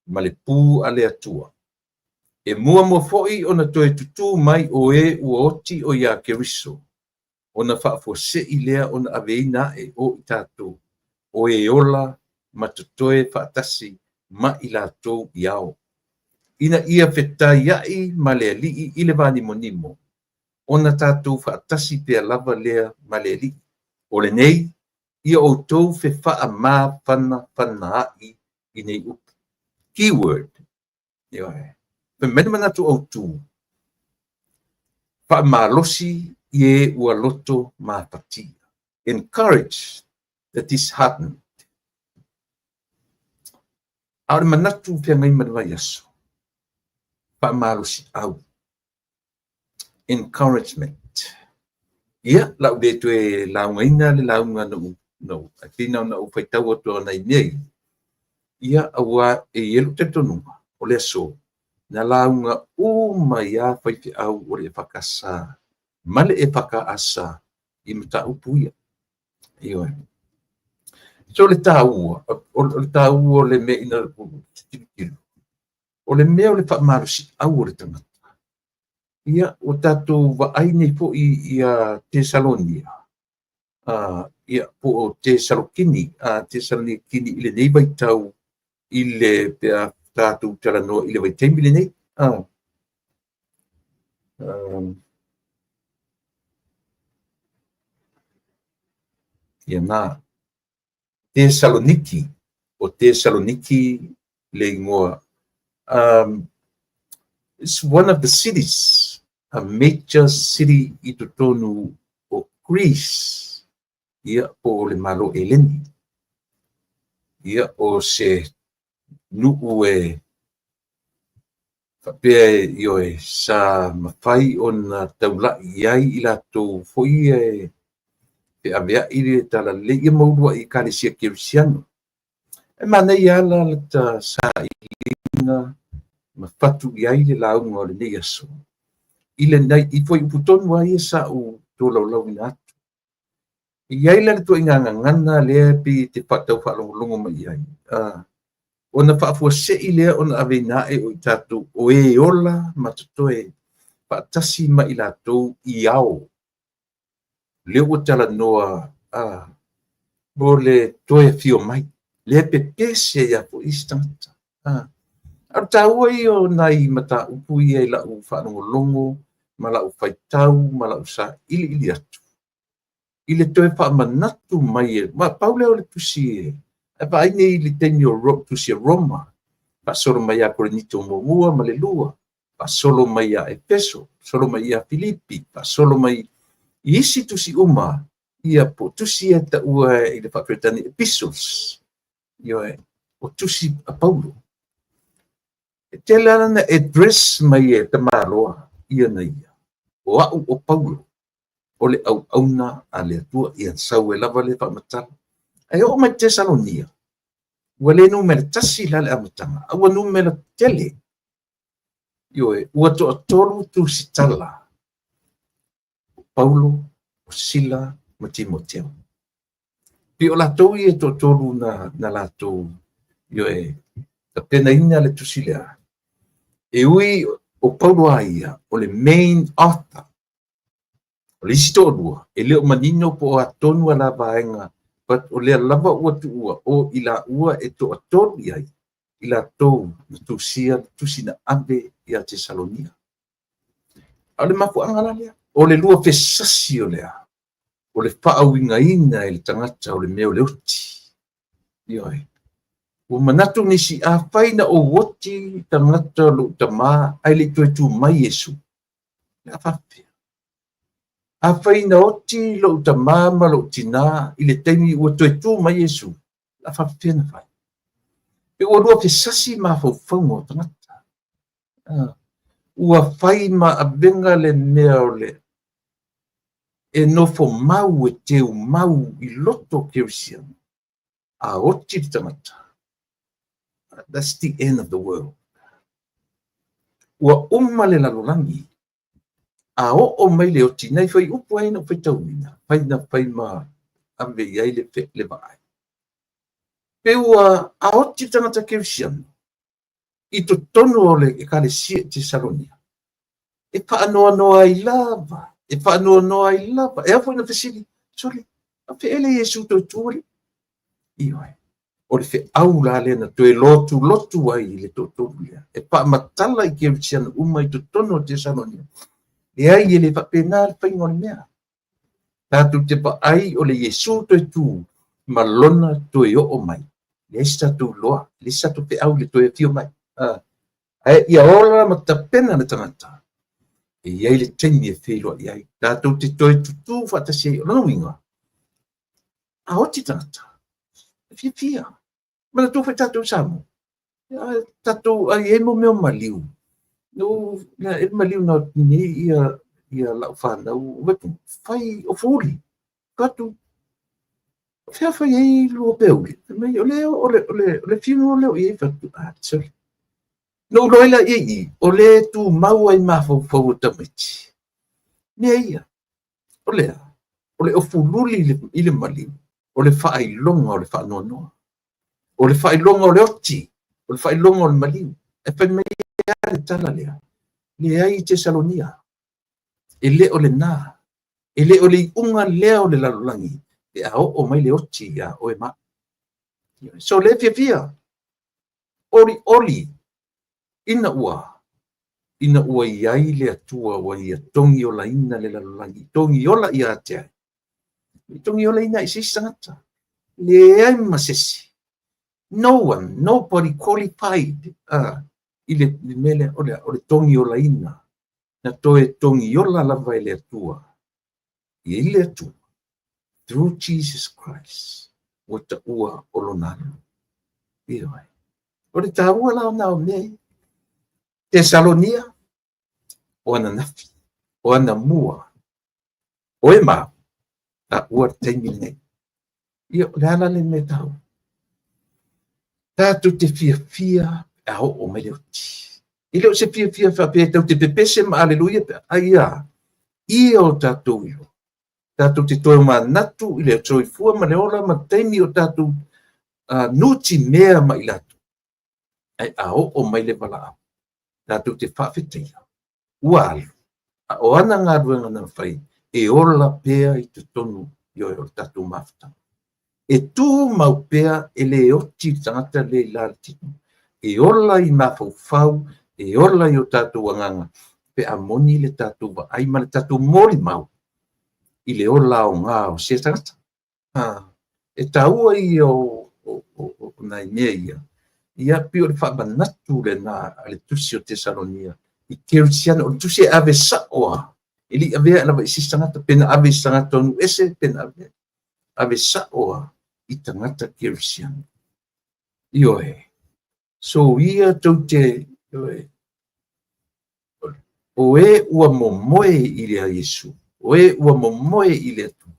ma le pū a le Atua. E muamua foi ona toe tutū mai o e ua oti o iā Keriso, ona faafuasei lea ona aveina ae o i tatou, o e ola ma totoe faatasi ma i latou i ao, ina ia fetaiaʻi ma le Alii i le vānimonimo, ona tatou faatasi pea lava lea ma le Alii. O lenei, ia outou fefaamafanafanaai i nei upu. Keyword. Ioe. Fai mai le manatu autu, faamalosi i e ua loto mafatia. Encourage the disheartened. A o le manatu feagai ma le vaiaso, faamalosiau. Encouragement. Ia, la ou le toe laugaina le lauga na ou, na ou, ae pei na ona ou faitau atu lava nai mea ia. Ia, aua e i ai lou talitonuga, o le aso, na lauga uma ai lava faifeau o le EFKS ma le EFKS i mataupu ia. Ioe. So le taua, o le taua o le mea ina tilotilo, o le mea o le faamalosiau o le tagata. Ia, ua tatou vaai nei foi ia Tesalonia, ia, po o Tesalokini, Tesalonikini i lenei vaitau i le pe a tatou talanoa i le vaitaimi lenei. Ia na. Tesaloniki, o Tesaloniki le igoa. It's one of the cities, a major city i totonu o Greece, ia, po o le Malo Eleni. Ia, o se nuu e faapea, ioe, sa mafai ona taulai i ai i latou foi e feaveai le talalelei ia ma uluai ekalesia kerisiano. E manaia lava la lata sailiga ma fatu i ai le lauga o lenei aso i le i fuaiupu tonu lava ia sa ou tolaulauina atu. E i ai la le ituaiga gagana lea e pei e te tau faalogologo mai i ai, ona faafuasei lea ona aveina ae o i tatou o e ola ma totoe faatasi ma i latou i ao. Lea ua talanoa mo le toe afio mai, lea e pepese ai lava foi isi tagata. A o le taua ia o nai mataupu ia i lau faalogologo ma lau faitau ma lau sailiili atu i le toe faamanatu mai, ma pau lea o le tusi e vaai nei i le taimi o tusi a Roma, faasolo mai ia Korinito muamua ma le lua, faasolo mai ia Efeso, faasolo mai ia Filipi, faasolo mai i isi tusi uma, ia po o tusi ia e taua i le faa-Peretania epistles, ioe, o tusi a Paulo. E tele lava na address mai e tamaloa ia na ia, o au o Paulo, o le auauna a le Atua, ia sau ai lava le faamatala. Ae oo mai Tesalonia, ua le numera 1 la le amataga, a ua numera tele. Ioe, ua toatolu tusitala, o Paulo, o Sila ma Timoteo. Pei o latou ia e toatolu na latou, ioe, tapenaina le tusi lea. E ui o Paulo a ia, o le main author. O le isi toalua, e le o manino po o a tonu a la vaega, but o lea lava ua tuua o i laua e toatolu i ai, i latou na tusia tusi na ave ia Tesalonia. A o le mafuaaga la lea, o le lua fesasi o lea, o le faauigaina e le tagata o le mea o le oti. Ioe. Ua manatu nisi, afai na ou oti tagata o lou tamā ae le i toe tu mai Iesu, le a faapefea? Afai na oti lou tamā ma lou tinā i le taimi ua toe tu mai Iesu, le a faapefea na fai? Pe ua lua fesasi mafaufauga o tagata. Ua fai ma avega le mea o le e nofo mau e teu mau i loto o kerisiano. A oti le tagata, that's the end of the world. Ua uma le lalolagi, a oo mai le oti, nai fuaiupu ai na ou faitauina, fai na fai ma ave i ai le vaai. Pe ua a oti le tagata kerisiano i totonu o le ekalesia i Tesalonia, e faanoanoa ai lava, e faanoanoa ai lava. E ao foi na fesili, sole, a feele Iesu toe tu ali? Ioe, o le feau la lea na toe lotulotu ai i le toatolu lea, e faamatala i kerisiano uma i totonu o Tesalonia. Leai, e le faapena le faiga o le mea. Tatou te vaai o le Iesu toe tu ma lona toe oo mai. Leai se tatou iloa, leai se tatou feau i le toe afio mai. Ae ia ola ma tapena le tagata, e i ai le taimi e feiloai ai. Tatou te toe tutū faatasi ai. O lona uiga, a oti tagata, e fiafia. Manatua foi tatou Samoa, tatou ai ai mo mea o maliu. No, e maliu na nei ia ia lau whanau, fai o fuli. Katu, fea fai ai lua peuli. Mai o le o le o le o le funeral leo i ai fatu. Ah, sorry. No loa la i i, o le tu mau ai mafaufau o tamaiti. Mea ia, o lea, o le ofululi i le maliu, o le faailoga o le faanoanoa. O le faailoga o le oti, o le faailoga o le maliu. E fai mai le tala lea, leai i Tesalonia, e le o lena, e le o le iuga lea o le lalolagi, e a oo mai le oti ia oe ma. So le fiafia, oli oli, ina ua i ai le Atua ua ia togi olaina le lalolagi, togi ola ia te ai. I togiolaina i se isi tagata. Leai ma se isi. No one, nobody qualified i le mea lea o le togiolaina. Na toe togiola lava e le Atua. I le Atua. Through Jesus Christ. Ua taua o lona alo. Ioe. O le taua la ona o mea ia. Tesalonia, o ananafi, o anamua, o e ma, a ua le taimi lenei. Ia, o le ala le mea taua. Tatou te fiafia a oo mai le oti. E le o se fiafia faapea tatou te pepese ma aleluia pe ai ia. Ia o tatou iloa. Tatou te toe manatu i le soifua ma le ola ma taimi o tatou nuti mea ma i latou. Ae a oo mai le valaau, tatou te faafetaia, ua alu, a o ana galuega na fai, e ola pea i totonu i o le tatou mafutaga. E tumau pea e le oti le tagata le i la le tino. E ola i mafaufau, e ola i o tatou agaga, pe a moni le tatou vaai ma le tatou molimau i le ola aoga o se tagata. E taua ia o nai mea ia, ia pei o le faamanatu lena a le tusi o Tesalonia i Kerisiano, o le tusi e ave sa'o lava, e le i avea lava i se isi tagata, pe na ave i se tagata o nuu ese, pe na ave, ave sa'o lava i tagata Kerisiano. Ioe, so ia tou te, ioe, o e ua momoe i le Iesu, o e ua momoe i le Atua,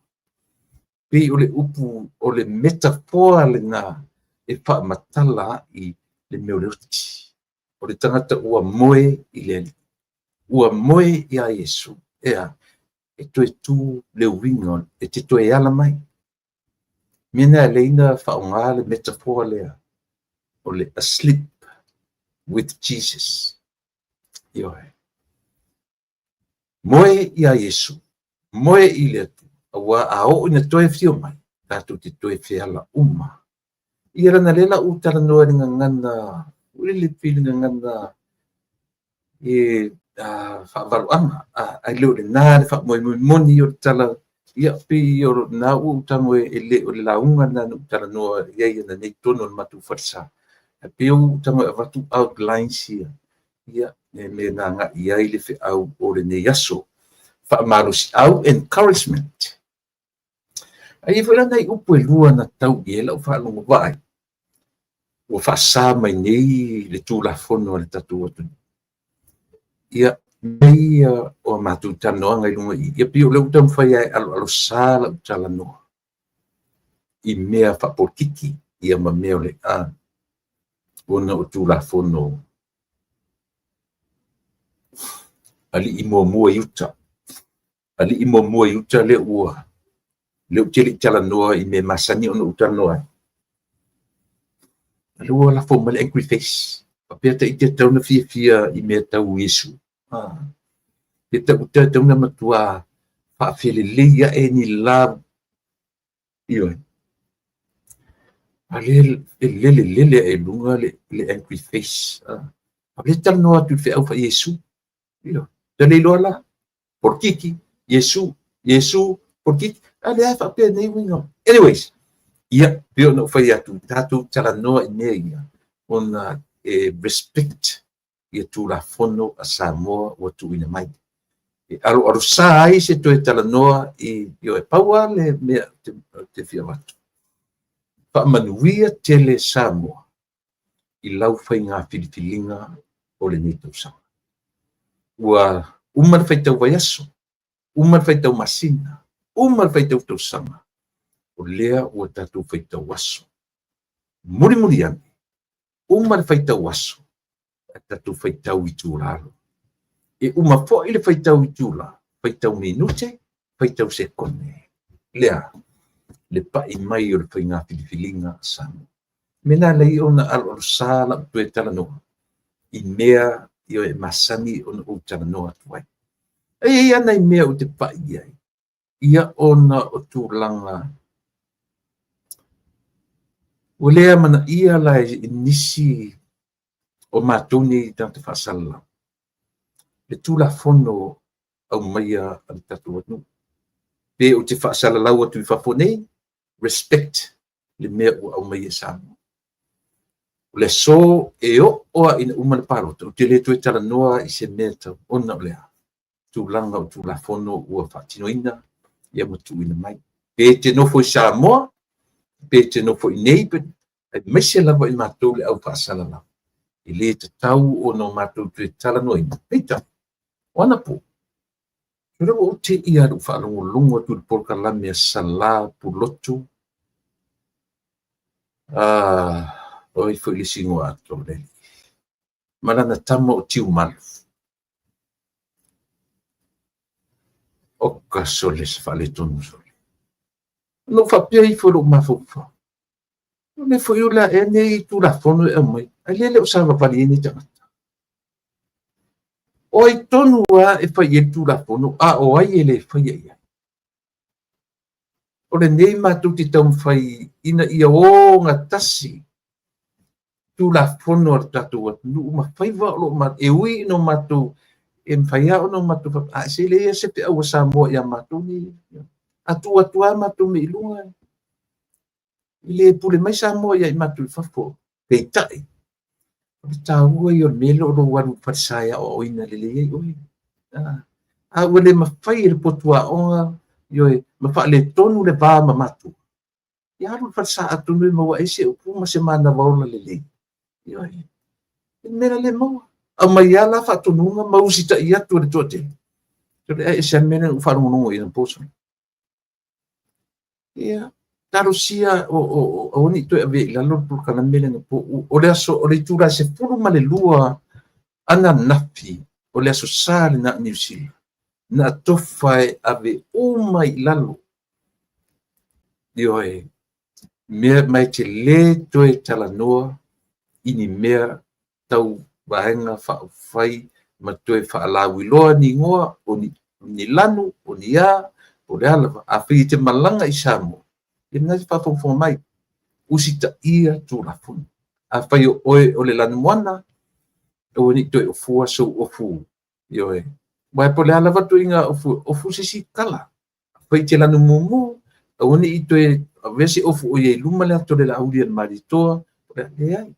pei o le upu o le metafoa lena e faamatala i le mea o le oti. O le tagata ua moe i le Alii, ua moe ia Iesu, ea, e toe tu le uiga, e te toe ala mai. Mea na leina faaaoga le metafoa lea, o le asleep with Jesus. Ioe. Moe ia Iesu, moe i le Atua, aua a oo ina toe afio mai, tatou te toe feala uma. Ia lana le la u talanoa i le gagana, ua le pei le gagana e faavaloaga, ai le o lena le faamoemoe moni o le tala, ia pei o lena ua ou tago e le o le lauga lena na ou talanoa i ai ananei totonu o le matou falesa. Ae pei ua ou tago e avatu outlines ia, ia, e mea na agai i ai le feau o lenei aso. Faamalosiau, encouragement. Ae i ai foi la nai upu e lua na tau i ai lau faalogo vaai, ua faasa mai nei le Tulafono a le tatou atunuu. Ia, mea ia o a matou talanoaga i luga i, ia pei o lea ua taumafai e aloalosa lau talanoa i mea faapolokiki, ia ma mea o le a, ona o Tulafono alii muamua i uta. Alii muamua i uta lea ua, lea ou te le i talanoa i mea masani ona ou talanoa ai. A lea ua lafo mai le angry face. Faapea ta ite tatau na fiafia i mea tau Iesu. Pe ta uta tatau na matua faafelelei ae ni love. Ioe. A lea e lele lele ae i luga le angry face. A lea talanoa atu i le feau faa Iesu. Ioe. Ta le iloa la. Polokiki, Iesu, Iesu, polokiki. A lea faapea nei uiga. Anyways, ia, pei ona ou fai atu, tatou talanoa i mea ia, ona e respect ia Tulafono a Samoa ua tuuina mai. E aloalosa ai se toe talanoa i, ioe, pau lava le mea te fia avatu. Faamanuia tele Samoa i lau faiga filifiliga o lenei tausaga. Ua uma le faitau vaiaso, uma le faitau masina, uma le faitau tausaga, o lea ua tatou faitau aso. Mulimuli ane, uma le faitau aso, a tatou faitau itula loa. E uma foi le faitau itula, faitau minute, faitau sekone. Lea, le pai mai o le faiga filifiliga a Samoa. Mea na lei ona aloalosa lau toe talanoa i mea e masani ona ou talanoa atu ai. E i ai nai mea ou te pai i ai, ia ona o tulaga ua le amanaia la e nisi o matou nei tagata faasalalau le Tulafono aumaia a le tatou atunuu. Pe ou te faasalalau atu i fafo nei, respect le mea ua aumai e Samoa. O le aso e oo lava ina uma le palota, ou te le toe talanoa i se mea tau ona o le a? Tulaga o Tulafono ua faatinoina ia ma tuuina mai. Pe e te nofo i Samoa, pe e te nofo i inei, aemaise lava i matou le au faasalalau, e le tatau ona matou toe talanoaina. Peitai, o anapo, o lea ua ou te i lou faalogologo atu i le polokalame a Sala Pulotu, o ai foi le isi igoa atoa o le alii, ma lana tama o Tiumalu. Oka sole se faaletonu sole. Ona ou faapea ifo i lou mafaufau, o le mea foi o le a ea nei Tulafono e aumai, ae lea e le o savavali ai nei tagata. O ai tonu lava e fai i ai le Tulafono, a o ai e le faia i ai? O lenei matou te taumafai ina ia ogatasi Tulafono a le tatou atunuu ma faiva o lo o e ui ina matou e mafai lava ona matou faapea, a se leai se feau a Samoa ia matou nei. A tuu atu lava matou nei i luga, e le pule mai Samoa ia i matou i fafo. Peitai, o le taua ia o le mea lea o lou alu i le falesa e aoaoina lelei ai oe. A ua le mafai e le potu aoga, ioe, ma faaletonu le va ma matua, ia alu i le falesa atonu e maua ai se upu ma se manava ola lelei. Ioe. Le mea le maua. Aumai lava la faatonuga ma usitai atu e le toatele. Ae ese lava le mea lea na ou faalogologo i ai anapo. Ia, talosia aua ne i toe avea i lalo le polokalame lea anapo. O le aso, o le itula e 12 ananafi, o le aso Sa lena i Niu Sila, na tofa e ave uma i lalo. Ioe, mea mai te le toe talanoa i ni mea tau Vaega Faaupufai ma toe faalauiloa ni igoa, o ni lanu, o ni a, o le a lava. Afai e te malaga i Samoa, ia lena e te faafogafoga mai, usitaia Tulafono. Afai o oe o le lanumoana, aua ne i toe ofua sou ofu, ioe. Aua po o le a lava le ituaiga ofu, ofu se isi kala. Afai e te lanu mumu, aua ne i toe avea se ofu o i ai i luma le ata o le Laauli a le Malietoa, leai.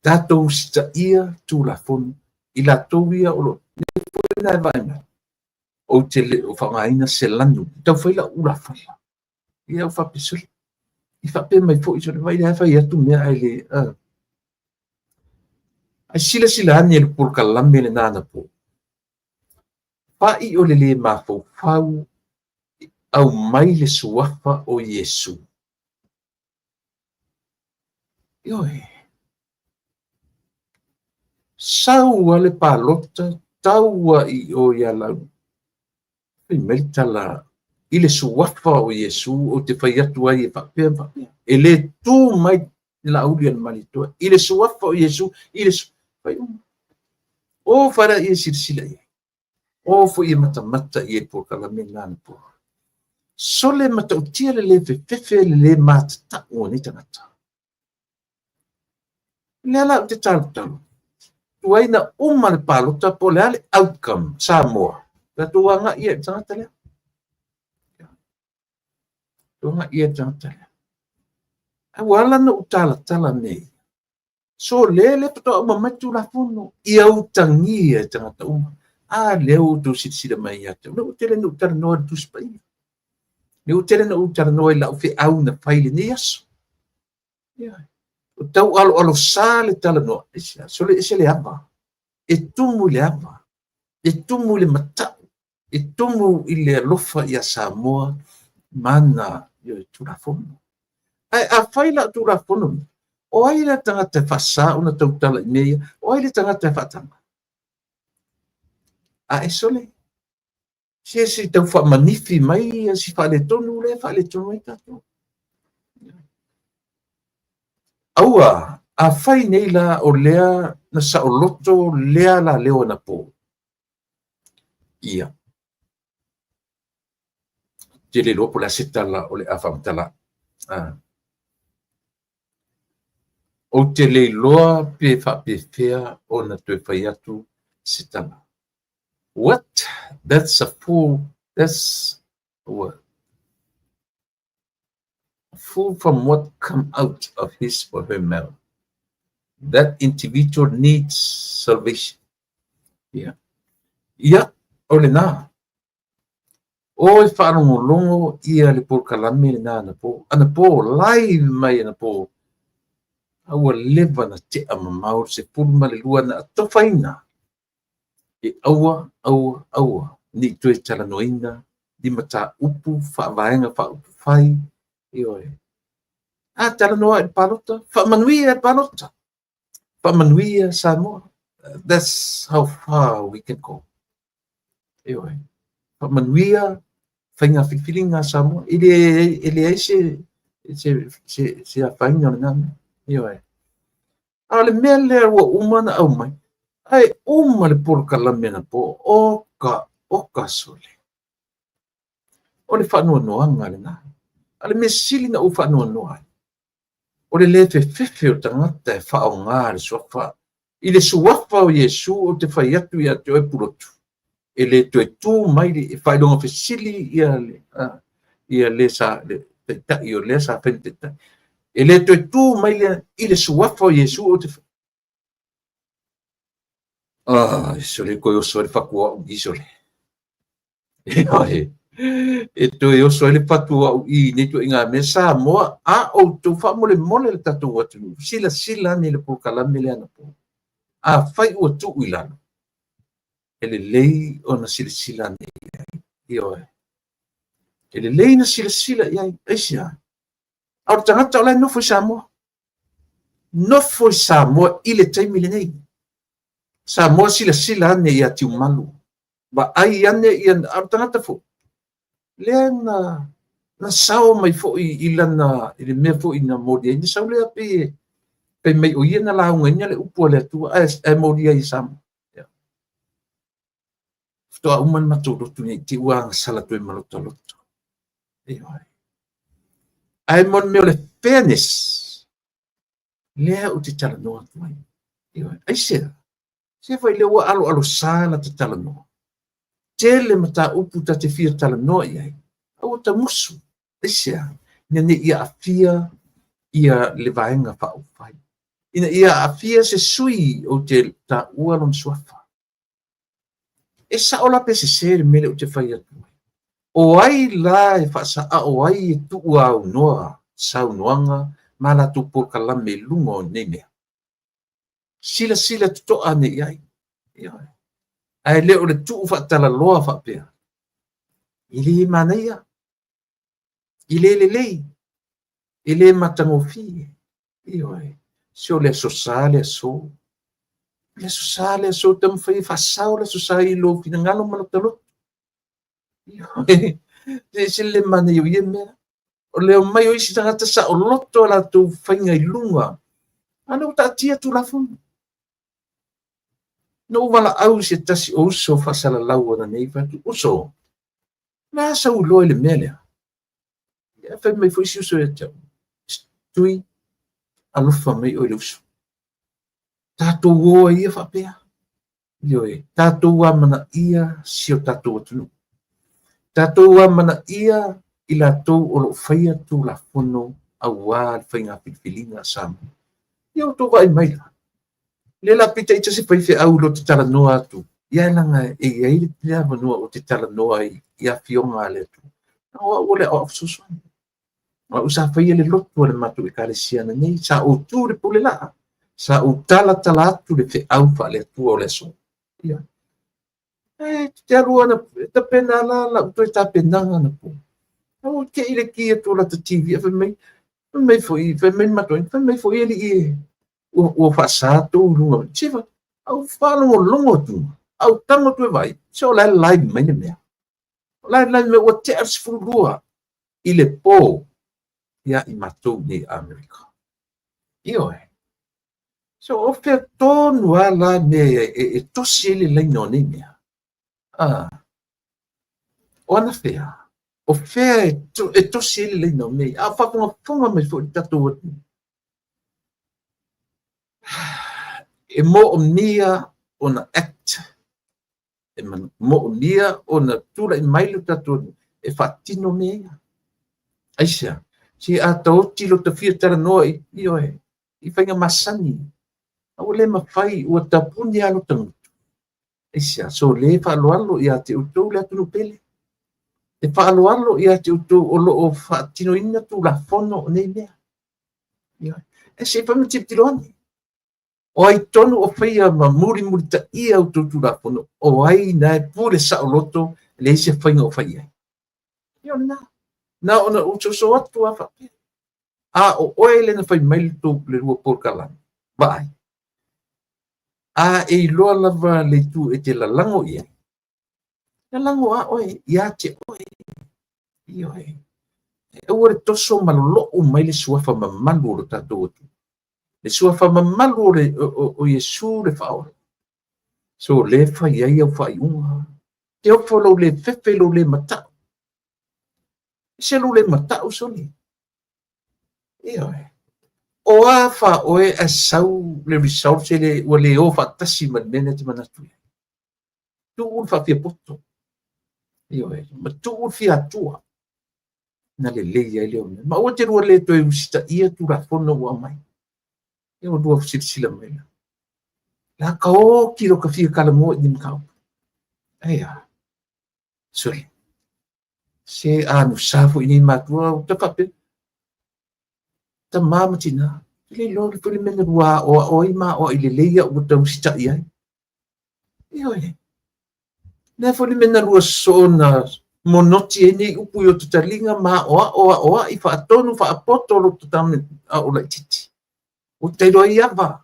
Tatou usitaia Tulafono i latou ia o lo o foi na e vaai mai, ou te le o faaaogaina se lanu, tau fai lau ulafala. Ia ou faapea, sole, i faapea mai foi, sole, vaai la e fai atu mea ae le, Ae silasila ane i le polokalame lena anapo. Fa'i o le le mafaufau, aumai le suafa o Iesu. Ioe. Sau a le palota, tau a i o ia lau. Fai mai le tala, i le suafa o Iesu ou te fai atu ai e faapea ma faapea. E le tu mai le Laauli a le Malietoa, i le suafa o Iesu, i le fai uma. O fara ia silasila i ai. O foi e matamata i ai le polokalame lena anapo. Sole matautia le le fefefe le le matatau o nei tagata. Lea la ou te talotalo, tuai na uma le palota po o le a le outcome Samoa, tatou agai ia i le tagata lea. Tatou agai ia i le tagata lea. Ae ua ala ona ou talatala mea ia. So le le faatoa uma mai le Tulafono, ia utagia e tagata uma. A lea ua outou silasila mai ia te au. Lea ua tele na ou talanoa i le Tusi Paia. Lea ua tele na ou talanoa i lau feau na fai i lenei aso. Ia. O tau aloalosa le talanoa, sole ese le ava. E tumu i le ava, e tumu i le matau, e tumu i le alofa ia Samoa ma ana Tulafono. Ae afai la o Tulafono nei, o ai le tagata e faasa ona tautala i mea ia? O ai le tagata e faataga? A e sole, se se tau faamanifi mai si faaletonu lea e faaletonu ai tatou. Aua, afai nei la o lea na saoloto lea la leo anapo, ia, te le iloa po o le a se tala o le a faamatala. Ou te le iloa pe faapefea ona toe fai atu se tala. What? That's a fool. That's what? Full from what come out of his or her mouth. That individual needs salvation. Ia. Ia, o lena. O e faalogologo ia le polokalame lena anapo. Anapo, live mai anapo. A ua leva na tea mamao le 12 na atofaina e aua, aua, aua ne i toe talanoaina ni mataupu faavaega faaupufai. Ioe. A talanoa i le palota, faamanuia le palota, faamanuia Samoa. That's how far we can go. Ioe. Faamanuia faiga filifiliga a Samoa. E leai se afaina o lena mea. Ioe. A o le mea lea ua uma ona aumai, ae uma le polokalame anapo, oka, oka sole. O le faanoanoaga lena. A o le mea sili na ou faanoanoa ai, o le le fefefe o tagata e faaaoga le suafa. I le suafa o Iesu ou te fai atu ia te oe Pulotu, e le toe tu mai le faailoga fesili ia le, ia le sa le taitai o lea sa fai ma taitai. E le toe tu mai le i le suafa o Iesu ou te Ah, sole koe oso ai le fatu o au i sole. E toe oso ai le fatu o au i nei ituaiga mea. Samoa, a outou faamolemole le tatou atunuu, silasila ane i le polokalame lea anapo. Afai ua tuu i lalo, e lelei ona silasila ane i ai. Ioe. E lelei na silasila i ai. Aisea? A o le tagata o la e nofo i Samoa. Nofo i Samoa i le taimi lenei. Samoa silasila ane ia Tiumalu. Vaai ane ia, a o le tagata foi, lea na sao mai foi i lana, i le mea foi na moli ai, na sau lea pei fai mai o ia na laugaina le upu a le Atua, ae moli ai i Samoa. Ia. Faatoa uma le matou lotu nei, te ua agasala toe malotaloto. Ioe. Ae mo le mea o le fairness, lea ou te talanoa atu ai. Ioe. Aisea? Se fai lea ua aloalosa la ta talanoa. Tele mataupu ta te fia talanoa i ai. A ua tamusu. Aisea? Ina ne i aafia ia le vaega faaupufai. Ina ia aafia se sui ou te taua lona suafa. E sao la pe sese le mea lea ou te fai atu ai. O ai la e faasaao ai e tuu aunoa saunoaga ma latou polokalame i luga o nei mea? Silasila totoa ane i ai. Ioe. Ae le o le tuu faatalaloa faapea. E le manaia. E le lelei. E le matagofie. Ioe. Se o le Aso Sa le aso. Le Aso Sa le aso, taumafai e faasao le Aso Sa i lou finagalo ma lota loto. Ioe. E ese le manaia o ia mea. O le omai o isi tagata saoloto a latou faiga i luga. A lea ua taatia Tulafono. Na ou valaau i se tasi o uso faasalalau ananei, fai atu, uso, o le a sau iloa i le mea lea? Ia, fai mai foi si uso ia te au, Tui, alofa mai oe i le uso. Tatou o ai ia faapea. Ioe, tatou amanaia si o tatou atunuu. Tatou amanaia i latou o lo o faia Tulafono aua le faiga filifiliga a Samoa. Ia outou vaai mai la. Lea la pita ita se faifeau i lo te talanoa atu. Ia e laga e i ai le avanoa o te talanoa ai i afioga a le Atua. O au o le aoao fesoasoani. O au sa faia le lotu a le matou ekalesia ananei, sa ou tu i le pule laa, sa ou talatala atu le feau faale-Atua o le aso. Ia. E te alu ana, e tapena la lau toe tapenaga anapo. A ua te i le ki atu o lata TV, a fai mai, fai mai foi, fai mai le matou, fai mai foi alii e, ua faasa tou i luga. Se fa, a ou faalogologo atu, a ou tago atu e vaai, se o la e live mai le mea. O la e live mai, ua tea le 12 i le po ia i matou nei Amerika. Ioe. So o fea tonu a la mea e tosi ai le laina o nei mea? Ah. O ana fea? O fea e tosi ai le laina o mea? A faafogafoga mai foi le tatou atunuu. E moomia ona act e moomia ona tulai mai le tatou e faatino mea ia. Aisea? Se a taoti lo ta fia talanoa i, ioe, i faiga masani, a ua le mafai, ua tapuni lava lota gutu. Aisea? So le faaaloalo ia te outou le atunuu pele. E faaaloalo ia te outou o lo o faatinoina Tulafono o nei mea. Ioe. E se i fai ma tilotilo ane. O ai tonu o faia ma mulimulitaia outou Tulafono, o ai na e pule saoloto, e leai se faiga o fai i ai. Ia o lena. Na ona ou soso atu lava faapea. A o oe lea na fai mai le tou le lua polokalame, vaai. A e iloa lava le itu e te lalago i ai, lalago lava oe ia te oe. Ioe. E aua le toso ma lolou mai le suafa mamalu o lo tatou Atua. Le suafa mamalu o, le, o, o, o Iesu le Faaola. So le fai ai au faaiuga. Te ofo lou le fefe lou le matau. Se lou le matau sole. Ioe. O a fa oe ae sau le results e le, ua le o faatasi ma le mea lea e te manatu i ai. Tuu le faafiapoto. Ioe. Ma tuu le fiatua. Na lelei ai lea o mea. Ma aua te lua le toe usitaia Tulafono ua aumai. Ia ua lua silasila mai la. La ka oki lo ka fia talanoa i ni mataupu. Ae a? Sole. Se anusa foi nei matua ua ta faapea. Tama ma tina. Te le iloa le foi le mea na lua aoao ai ma aoai lelei au ua ta usitai ai. Ioe. Lea foi le mea na lua soona monoti ai nei upu i o ta taliga ma aoao aoai faatonu faapoto lo ta tame ao laitiiti. Ua ta iloa ai ava,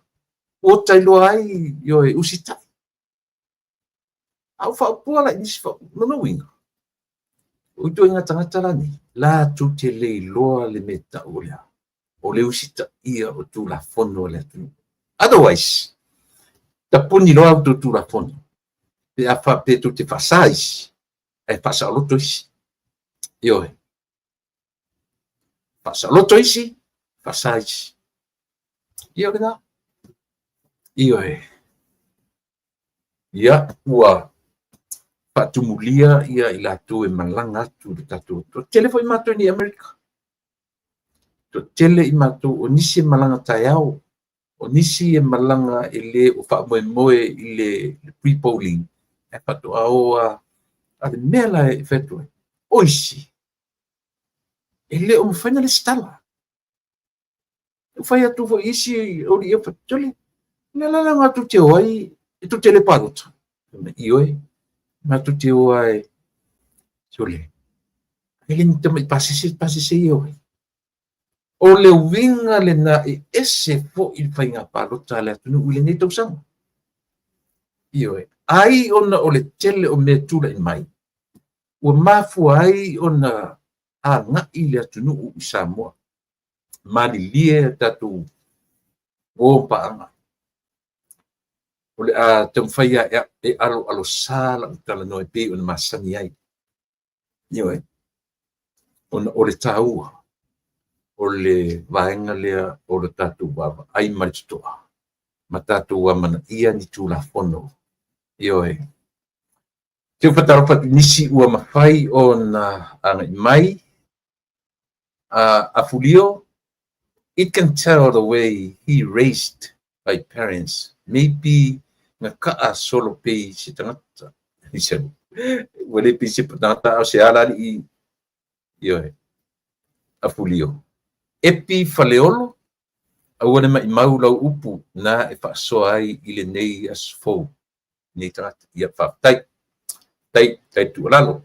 ua ta iloa ai, ioe, usitai. A ua faaupua la i nisi lona uiga, o ituaiga tagata la nei, latou te le iloa le mea tau o le a, o le usitaia o Tulafono a le atunuu. Otherwise, tapuni loa outou Tulafono, pe a faapea tou te faasa isi, ae faasaoloto isi. Ioe. Faasaoloto isi, faasa isi. Ia o lena. Ioe. Ia, ua faatumulia ia i latou e malaga atu i le tatou. Toatele foi matou i Amerika. Toatele i matou, o nisi e malaga taeao, o nisi e malaga e le o faamoemoe i le pre-polling, ae faatoa o lava. A o le mea la e fai atu ai, o isi, e le o mafai ona resitala. Ua fai atu foi isi o alii e sole, o le a la le aoga tou te o ai e tou te le palota? Fai mai, ioe, matou te o lava e, sole, e le ni tamai pasese, pasese ia e o ai. O le uiga lena e ese foi le faiga palota a le atunuu i lenei tausaga. Ioe, ai ona o le tele o mea tulai mai, ua mafua ai ona agai le atunuu i Samoa. Malilie a tatou uo ma paaga. O le a taumafai lava e aloalosa lau talanoa e pei ona masani ai. Ioe, ona o le taua o le vaega lea o le tatou vaavaai ma le totoa ma tatou amanaia ni Tulafono. Ioe. Te ou faatalofa atu i nisi ua mafai ona agai mai. Afulio, it can tell the way he raised by parents, maybe nga kaa solo pei se tagata. Ua le pei se tagata a o se ala alii. Ioe. Afulio. Epi Faleolo, aua ne maimau lau upu na e faasoa ai i lenei aso fou. Nei tagata. Ia, faafetai. Tai, tai tuualalo.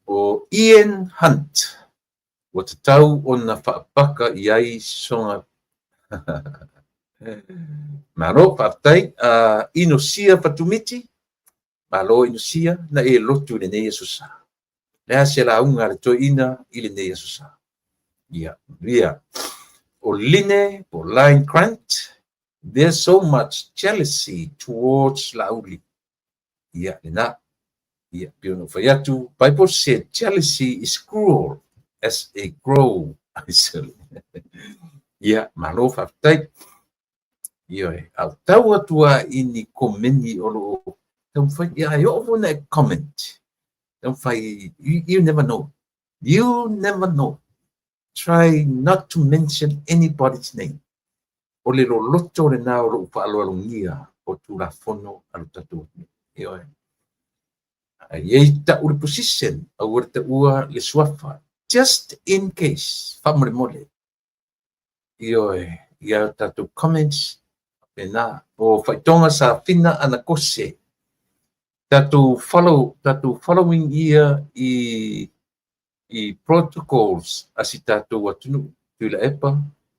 O Ian Hunt, ua tatau ona faapaka i ai soga. Malo, faafetai. Inosia Fatumiti, malo Inosia, na e lotu i lenei aso sa. Le a se lauga a le toeaina i lenei aso sa. Ia, manuia. O Line po Line Grant, there's so much jealousy towards Laauli. Ia, lena. Ia, pei ona ou fai atu, Bible said jealousy is cruel as a crow. Ia, malo faafetai. Ioe, a o tau atu lava i ni komeni o lo o taumafai, ia e oo foi ona e comment, taumafai, you never know. You never know. Try not to mention anybody's name. O le loloto lena o lou faaaloalogia o Tulafono a lo tatou atunuu. Ioe. A i ai tau le position, aua le taua le suafa. Just in case, faamolemole. Ioe, ia tatou comments, faapena. O faitoga sa fina ana kose. Tatou follow, tatou following ia i i protocols a si tatou atunuu. Tuilaepa,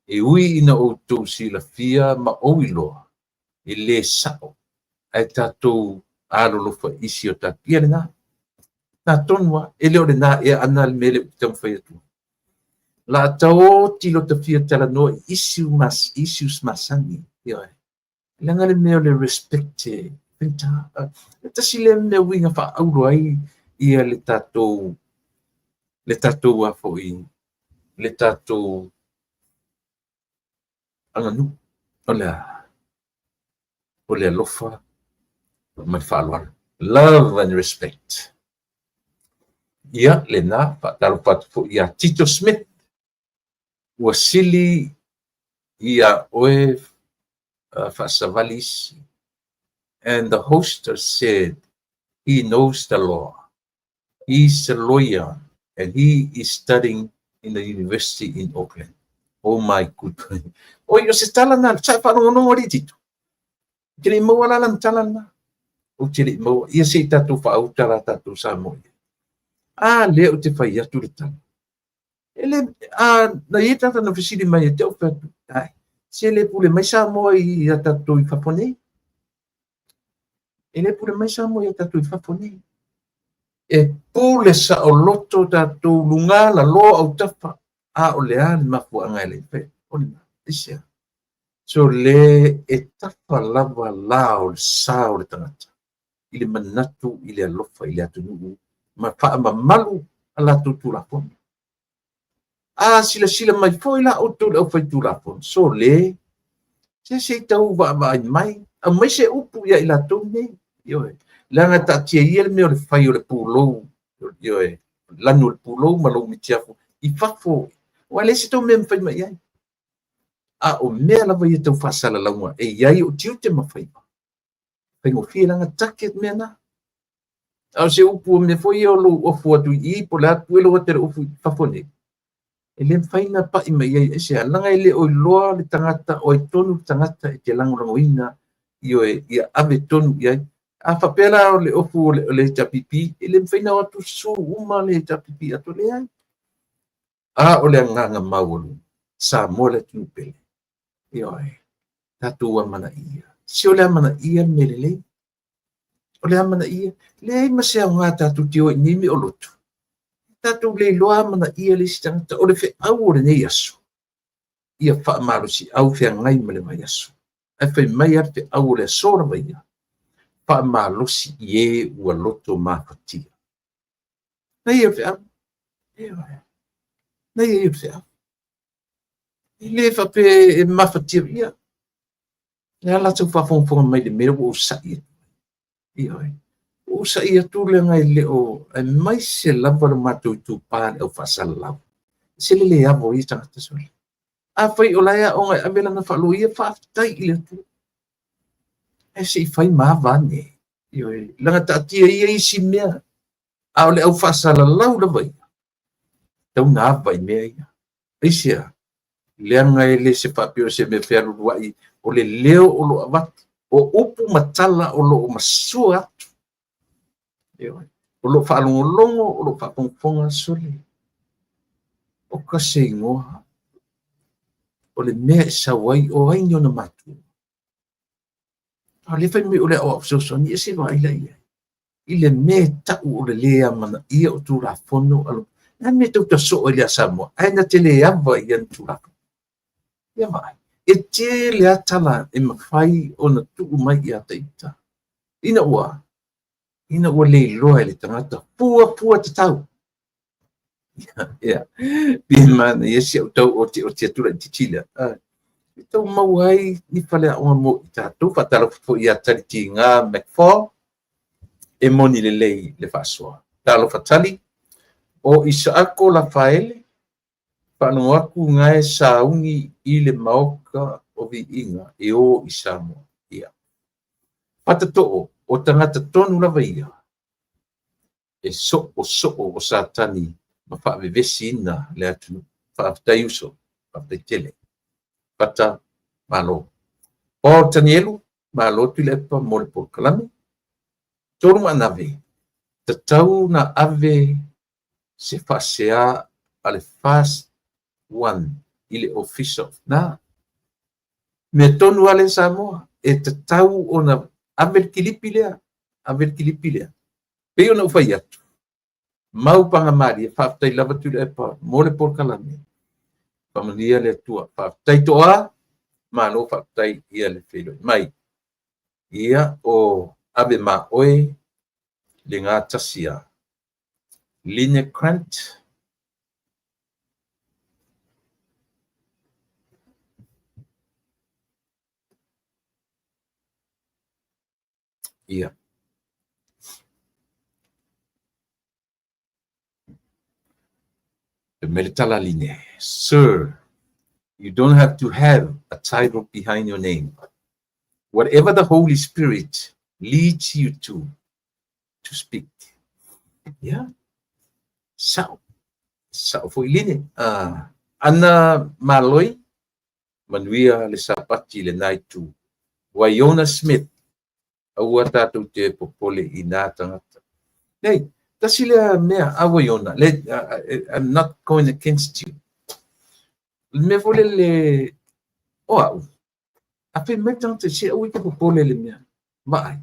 e ui ina outou silafia ma ou iloa, e le sao, ae tatou alolofa i si o tatou. Ia lena. Na tonu lava, e le o lena ea ana le mea lea ou te taumafai atu ai. La taoti lo ta fia talanoa i issues masani. Ioe. Leaga le mea o le respect e faigata. E tasi lea mea uiga faaauro ai ia le tatou le tatou a foi le tatou aganuu. O le a? O le alofa ma le faaaloalo. Love and respect. Ia, lena, faatalofa atu foi ia Tito Smith. Ua sili ia oe faasavali isi. And the host said, he knows the law. He's a lawyer and he is studying in the university in Auckland. Oh my goodness. Oi, o se tala na, sa faalogologo alii Tito. Ou te le i maua la lana tala lena. Ou te le i maua. Ia se i tatou faauta la tatou Samoa i ai. A lea ou te fai atu le tala. E le, a, na i ai tagata na fesili mai ia te au, fai atu, ai, se le pule mai Samoa i a tatou i fafo nei. E le pule mai Samoa ia tatou i fafo nei. E pule saoloto tatou luga, lalo, autafa, a o le a le mafuaaga e le fai? O le aisea? So le e tafa lava la o le sa o le tagata i le manatu i le alofa i le atunuu ma faamamalu a latou Tulafono. A silasila mai foi la outou le aufaitulafono, sole, se se i tau vaavaai mai, aumai se upu ia i latou nei, ioe, leaga taatia ia le mea o le fai o le pulou, ioe, lanu o le pulou ma lou mitiafu i fafo, aua e leai se tou mea e mafai mai ai. A o mea lava ia tau faasalalauga e i ai ou tiute ma faiva, faigofie leaga take mea na. A o se upu o mea foi ia o lou ofu atu i i, po o le a pue lou ata i le ofu i fafo nei, e le mafai ona pai mai ai aisea, leaga e le o iloa le tagata o ai tonu le tagata e te lagolagoina, ioe, ia ave tonu i ai. A faapea la o le ofu o le HRPP, e le mafai ona o atu sue uma le HRPP atoa, leai. A o le agaga maualuga, Samoa le atunuu pele. Ioe, tatou amanaia. Se o le amanaia le mea lelei. O le amanaia, leai ma se aoga tatou te o i nei mea o lotu. Tatou le iloa amanaia le isi tagata. O le feau o lenei aso, ia faamalosiau feagai ma le vaiaso. Ae fai mai lava le feau o le aso lava ia, faamalosi i e ua loto mafatia. Na ia o le feau. Ioe. Na ia o le feau. E le faapea e mafatia ia. Le a latou faafogafoga mai i le mea ua ou sa'i atu ai. Ioe. Ua ou sa'i atu leaga e le o, aemaise lava lo matou itupa le au faasalalau. Se le le ava o ia tagata sole. Afai o la e aoga e ave lana faaloia, faafetai i le Atua. Ae se i fai ma ava ane. Ioe. Leaga taatia ia isi mea. A o le au faasalalau lava ia, tau na ava i mea ia. Aisea? Leaga e le se faapea o se mea fealuluai, o le leo o lo o avatu, o upu ma tala o lo o masua atu. Ioe. O lo o faalogologo, o lo o faafogafoga, sole. O ka se igoa, o le mea e sau ai, o ai ni ona matua. A o lea fai mai o le aoao fesoasoani, e se vaai la i ai. I le mea e tau o le lē amanaia o Tulafono a lo le a le mea tou te soo ai le a Samoa ae na te le ava i ana Tulafono. Ia vaai, e tele a tala e mafai ona tuu mai ia te ita ina ua ina ua le iloa e le tagata fuafua tatau. Ia, pi manaia si au tau oteote atu laitiiti lea. E tau maua ai ni faleaoga mo i tatou. Faatalofa foi ia Tali Tiga McFall, e moni lelei le faasoa. Talofa Tali. O Isaako Lafaele, Faalogo atu gae sauni i le maota o viiga e o i Samoa. Ia. Fatatoo, o tagata tonu lava ia e soosoo o Satani ma faavevesiina le atunuu. Faafetai uso, faafetai tele. Fata, malo. Paul Tanielu, malo Tuilaepa mo le polokalame. Tolu Maanave, tatau na ave se faasea a le Fast One i le Ofisa of Na. Mea tonu lava lea Samoa, e tatau ona ave le kilipi lea, ave le kilipi lea. Pei ona ou fai atu, mau pagamalie, faafetai lava Tuilaepa mo le polokalame. Faamanuia le Atua. Faafetai Toa, malo faafetai ia le feiloai mai. Ia o ave ma oe le gatasi a Line Grant. Ia. Fai mai le tala a Line, Sir, you don't have to have a title behind your name. Whatever the Holy Spirit leads you to speak. Ia, sao. Sao foi Line. Ana Maloi, manuia le Sapati i lena itu. Waiona Smith, aua tatou te popole i nā tagata. Nei, tasi lea mea, a Waiona, le, I'm not going against you. Le mea foi lele, o au, a fai mai le tagata, se aua e te popole i le mea. Vaai,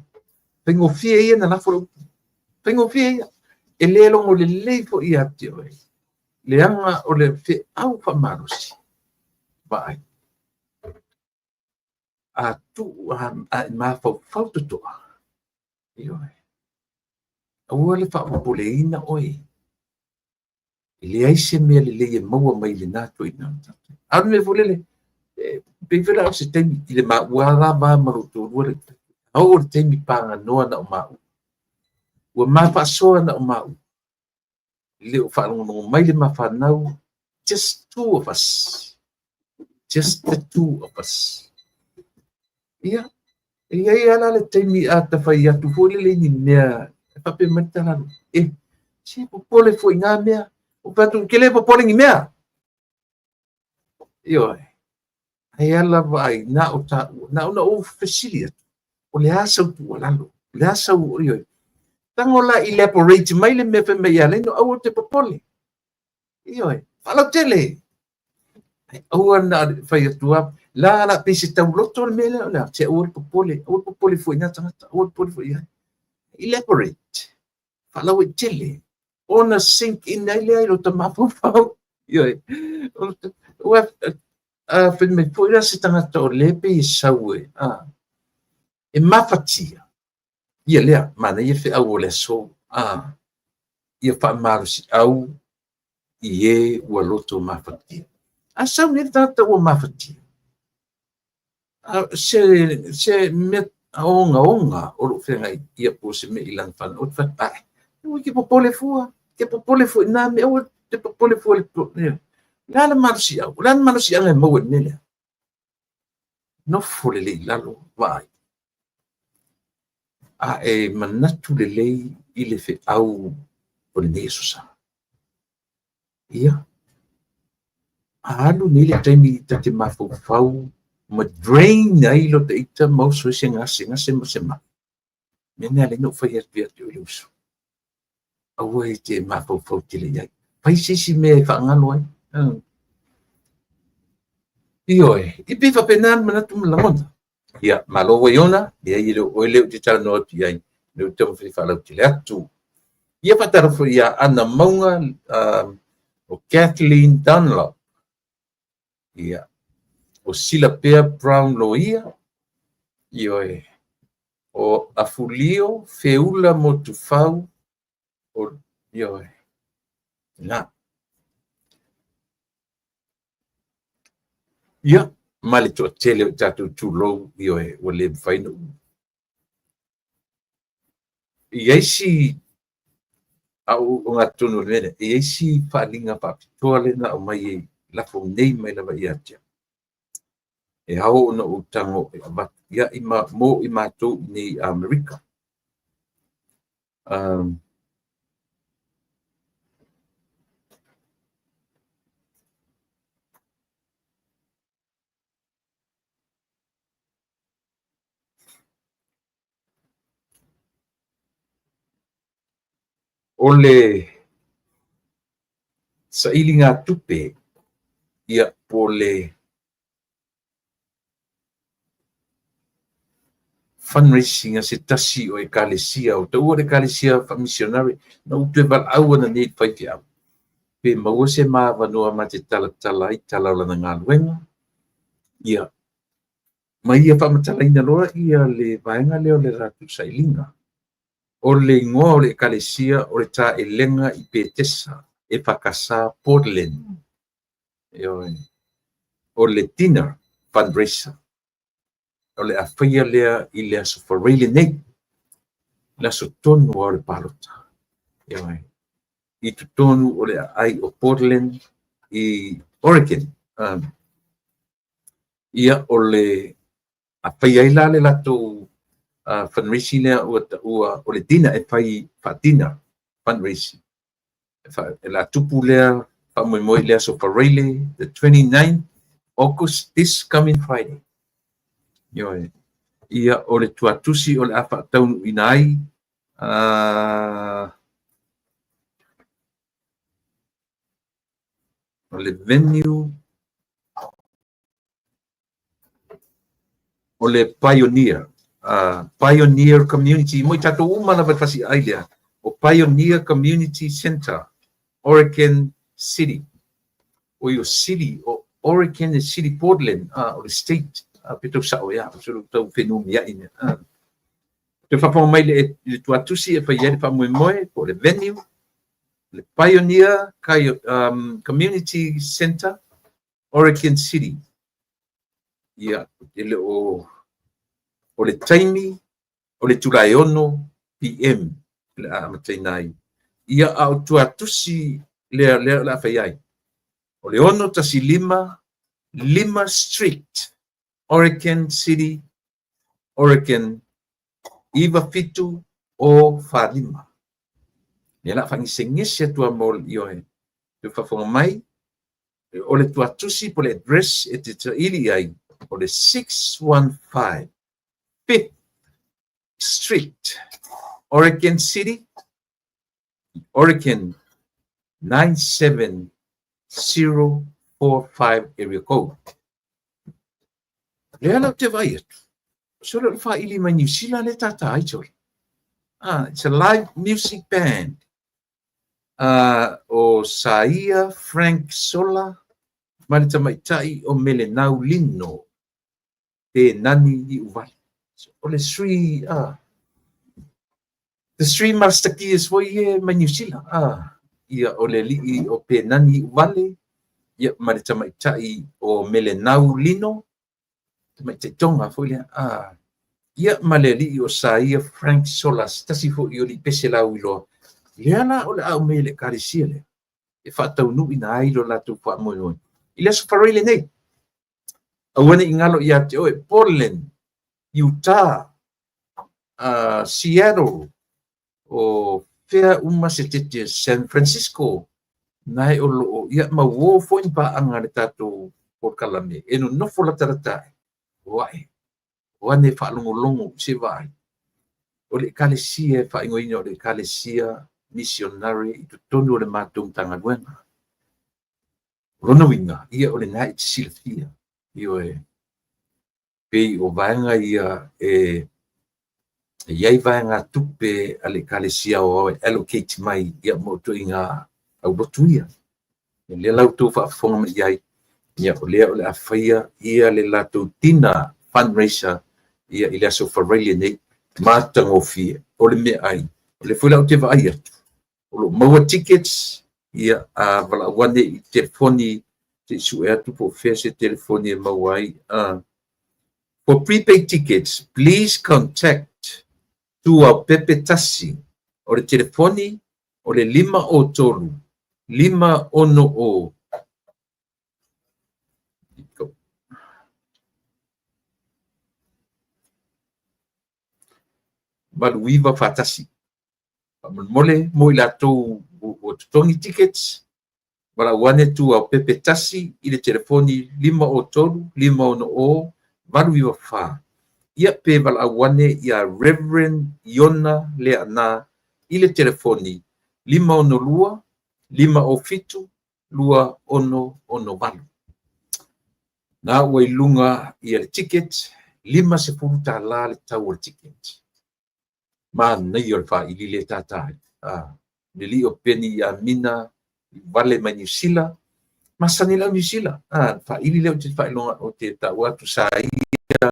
faigofie ia na lafo le upu. Faigofie ia. E le logo lelei foi ia te oe. Leaga o le feau faamalosi. Vaai. A tuu a e mafaufau totoa. Ioe. Aua le faapopoleina oe. E leai se mea lelei e maua mai lena ituaiga matata. A o le mea foi lele, e pei foi la o se taimi i le maua lava ma lou toalua le a oo i le taimi paganoa na o maua. Ua ma faasoa na o maua. E le o faalogologo mai le mafanau, just two of us. Just the two of us. Ia, e i ai lava la le taimi a ta fai atu foi lele i ni mea e faapea mai le tala, e, se popole foi i ngā mea. O fai atu, ke le popole ni mea. Ioe. Ai ala vaai, na o tāua, na ona ou fesili atu, o le a sau tuualalo, o le a sau, ioe. Tago la elaborate mai le mea fai mai ia Leno, aua te popole. Ioe, faalautele. Ai aua na fai atu a, la la pei se tauloto le mea lea, o le a, se aua le popole, aua le popole foi i nā tagata, aua le popole foi i ai. Elaborate, faalauaitele, ona sink in ai lea i lota mafaufau. Ioe, ua a fai mai foi la se tagata o lea pei e sau e, a, e mafatia. Ia lea, manaia feau o le aso, a, ia faamalosiau i e ua loto mafatia. A sau nei le tagata ua mafatia, a, se mea ogaoga o loo feagai ia po o se mea i lana fanau, o te fai, ae, aua e te popole fua, te popole fua i nā mea, aua te popole fua i le, o le a le malosiau, o le a le malosiaga e maua i le mea lea? Nofo lelei i lalo, vaai. A e manatu lelei i le feau o lenei aso sa. Ia, a alu nei le taimi ta te mafaufau ma drain ai lota ita ma oso ai se gasegase ma se mai. Mea lena lea na ou fai atu ia te oe le uso. Aua e te mafaufau tele i ai. Fai se isi mea e faagalo ai. Ioe, i pei faapena le manatu ma lagona. Ia, malo Waiona, leai e le o oe lea ou te talanoa atu i ai, lea ou te taumafai e faalautele atu. Ia faatalofa ia Ana Mauga, o Kathleen Dunlop, ia, o Silapea Brown Loia, ioe, o Afulio Feula Motufau, o, ioe, la. Ia, ma le toatele o tatou tulou, ioe, ua le mafai ona ou E i ai si a ou ogatotonu o le mea lea, e i ai si faaaliga faapitoa lea na aumai lafo nei mai lava ia te au. E ao ona ou tago e avatu ia i ma, mo i matou i nei Amerika. O le sailiga tupe, ia po le fundraising a se tasi o ekalesia, o taua le ekalesia faamisionare, na ou toe valaau ananei i le faifeau, pe maua se ma avanoa ma te talatala ai tala o lana galuega, ia, ma ia faamatalaina loa ia le vaega lea o le latou sailiga. O le igoa o le ekalesia o le Taelega i Petesa, EFKS Portland. Ioe. O le dinner fundraiser o le a faia lea i le Aso Faraile lenei, le aso tonu lava o le palota. Ioe. I totonu o le aai o Portland i Oregon. Ia, o le a faia ai la le latou fundraising lea ua taua o le dinner e fai faa-dinner fundraising. E le a tupu lea faamoemoe i le Aso Faraile, the 29th August, this coming Friday. Ioe. Ia, o le tuatusi o le a faataunuuina ai o le venue o le Pioneer, Pioneer Community, mo i tatou uma lava i fasi ai lea, o Pioneer Community Center, Oregon City. O i o City, o Oregon e City Portland, o le state, pe tau sao ea, o se tau whenumia i mea. Te whawhanga mai le, le tuatusi e whai ai le whaamoemoe, po o le venue, le Pioneer Community Center, Oregon City. Ia, e le o, o le taimi, o le itula e 6 PM, le a amataina ai. Ia, a o tuatusi lea, lea o le a fai ai. O le 615 Lima Street, Oregon City, Oregon 97 o 45. Lea la whangisengese atu a mo ioe. Te whawhanga mai, o le tuatusi po le address e te taili ai, o le 615 Fifth Street, Oregon City, Oregon 97045 area code. Lea lau te vai atu. So le whaili mai New Zealand le tata ai choi. It's a live music band. O Saia Frank Sola ma le tamaitai o Melenau Lino te nani i uvali. So, o le three, the three Musketeers foi e mai New Zealand. Ia o le alii o Penani i Uvale, ia ma le tamaitai o Melenau Lino, tamaitai Tonga foi lea. Ia ma le alii o Saia Frank Solas, tasi foi o li pese lau iloa. Lea la o le au mei le ekalesia lea, e faataunuuina ai lo latou faamoemoe. I le Aso Faraile nei, aua ne i galo ia te oe, Portland, Utah, Seattle, o fea uma se tete San Francisco, nae o loo, ia mau o foi ni paanga le tatou polokalame, e nonofo latalata ai, o ae, o ane faalogologo se vaai. O le ekalesia e faaigoaina o le ekalesia missionary i totonu o le matou Matagaluega. O lona uiga, ia o lena e te silafia. Ioe, pei o vaega ia e i ai vaega tupe a le ekalesia aoao e allocate mai ia mo ituaiga aulotu ia. E lea la outou faafofoga mai i ai, ia o lea o le a faia ia le latou dinner fundraiser ia i le Aso Faraile nei, matagofie. O le meaai, o le foi la ou te vaai atu, o loo maua tickets, ia a valaau ane i telefoni, te i sue atu po o fea se telefoni e maua ai. For prepaid tickets, please contact Tuaupepe Tasi. O le telefoni o le 503 560. 8 41. Faamolemole mo i latou ua totogi tickets, valaau ane tua o Pepe 1 i le telefoni 503 560 894. Ia pe valaau ane ia Reverend Iona Leana i le telefoni 562 507 2668. Na ua i luga ia le ticket, $50 le tau o le ticket. Manaia o le faili le tātā ai. Le lii o Peni i Amina, vale mai Niu Sila, masani lau Niu Sila. Faili leo te whailoga o te tau atu sa ia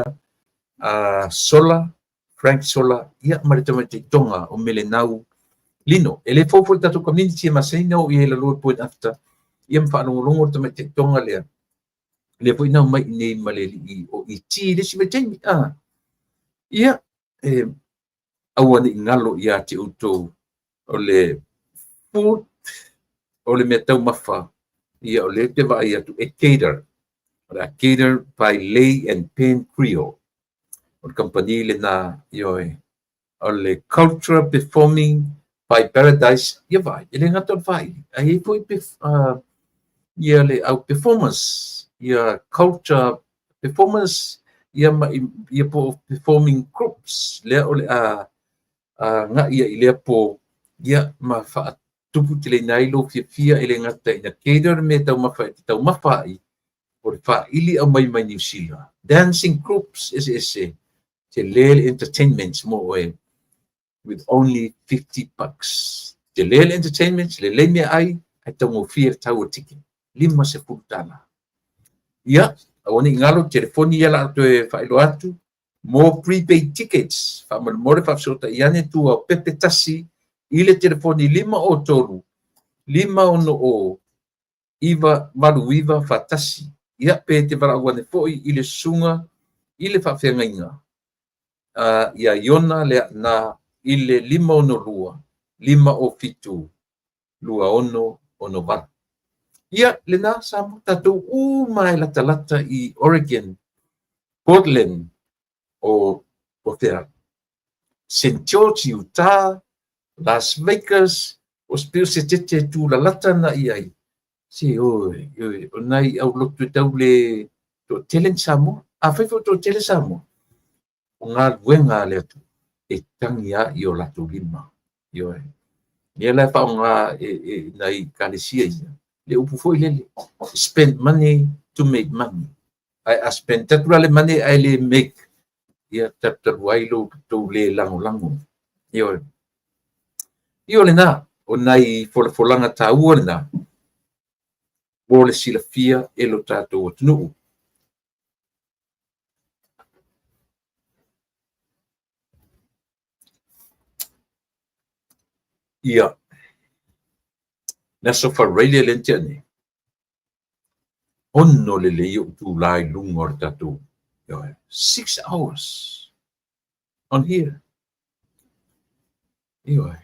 Sola, Frank Sola, ia ma le tamaiti tonga o Melenau Lino. E le fofo le tatou community e masani na o i la lua point after, ia ma whaalongolongo le tamaiti tonga lea. Le foi nau mai nei ma le i o i ti le si vaitaimi. Ia, e aua ni ngalo ia te outou o le food, o le mea taumafa, ia o le te vaai atu e cater. O le a cater by Lay and Pen Creole. O le company le na, ioe, o le culture performing by Paradise, ia vai, e le ngata o le whaili. Ai e foi ia le au performance, ia culture performance, ia ma, ia po performing groups, lea o le a nga ia i lea po, ia ma whaatupu te le nai lo fia fia e le ngata ina cater me taumafa e te taumafa ai, o le whaili au mai mai New Zealand. Dancing groups, ese ese, te lele entertainment mo oe, with only $50. Te lele entertainment, le le mea ai, ai taungo fia tau o ticket. $50. Ia, aua ni ngalo, telefoni ia la toe whailo atu, mo prepaid tickets, whamolemole whaafesootai ane tua o Pepe 1, i le telefoni 503, 560, 989 41. Ia, pe te valaau ane foi i le susuga, i le faafeagaiga. Ia Iona lea na i le 562, 507, 2668. Ia, lena sa mo tatou uma e latalata i Oregon, Portland, o fea, St. George, Utah, Las Vegas, o se se tete tu lalata na i ai. Se oi, oi, o nai au lotu e tau le to tele ni Samoa. A fai fo to tele Samoa. O ngā luenga le atu, e tangi a i o latou lima. Ioe. Ia la whaonga e nai kalesia ia. Le upu foi lele. Spend money to make money. Ai a spend tatu la le money ai le make. Ia tatu ai lo tau le lango lango. Ioe. Io le nā, o nai folafolanga tāua le nā. Mo le silafia e lo tātou atunuu. Ia, le aso Faraile le ntia nei. Ono le le o tū lai lunga o le tātou. Ioe, 6 hours on here. Ioe,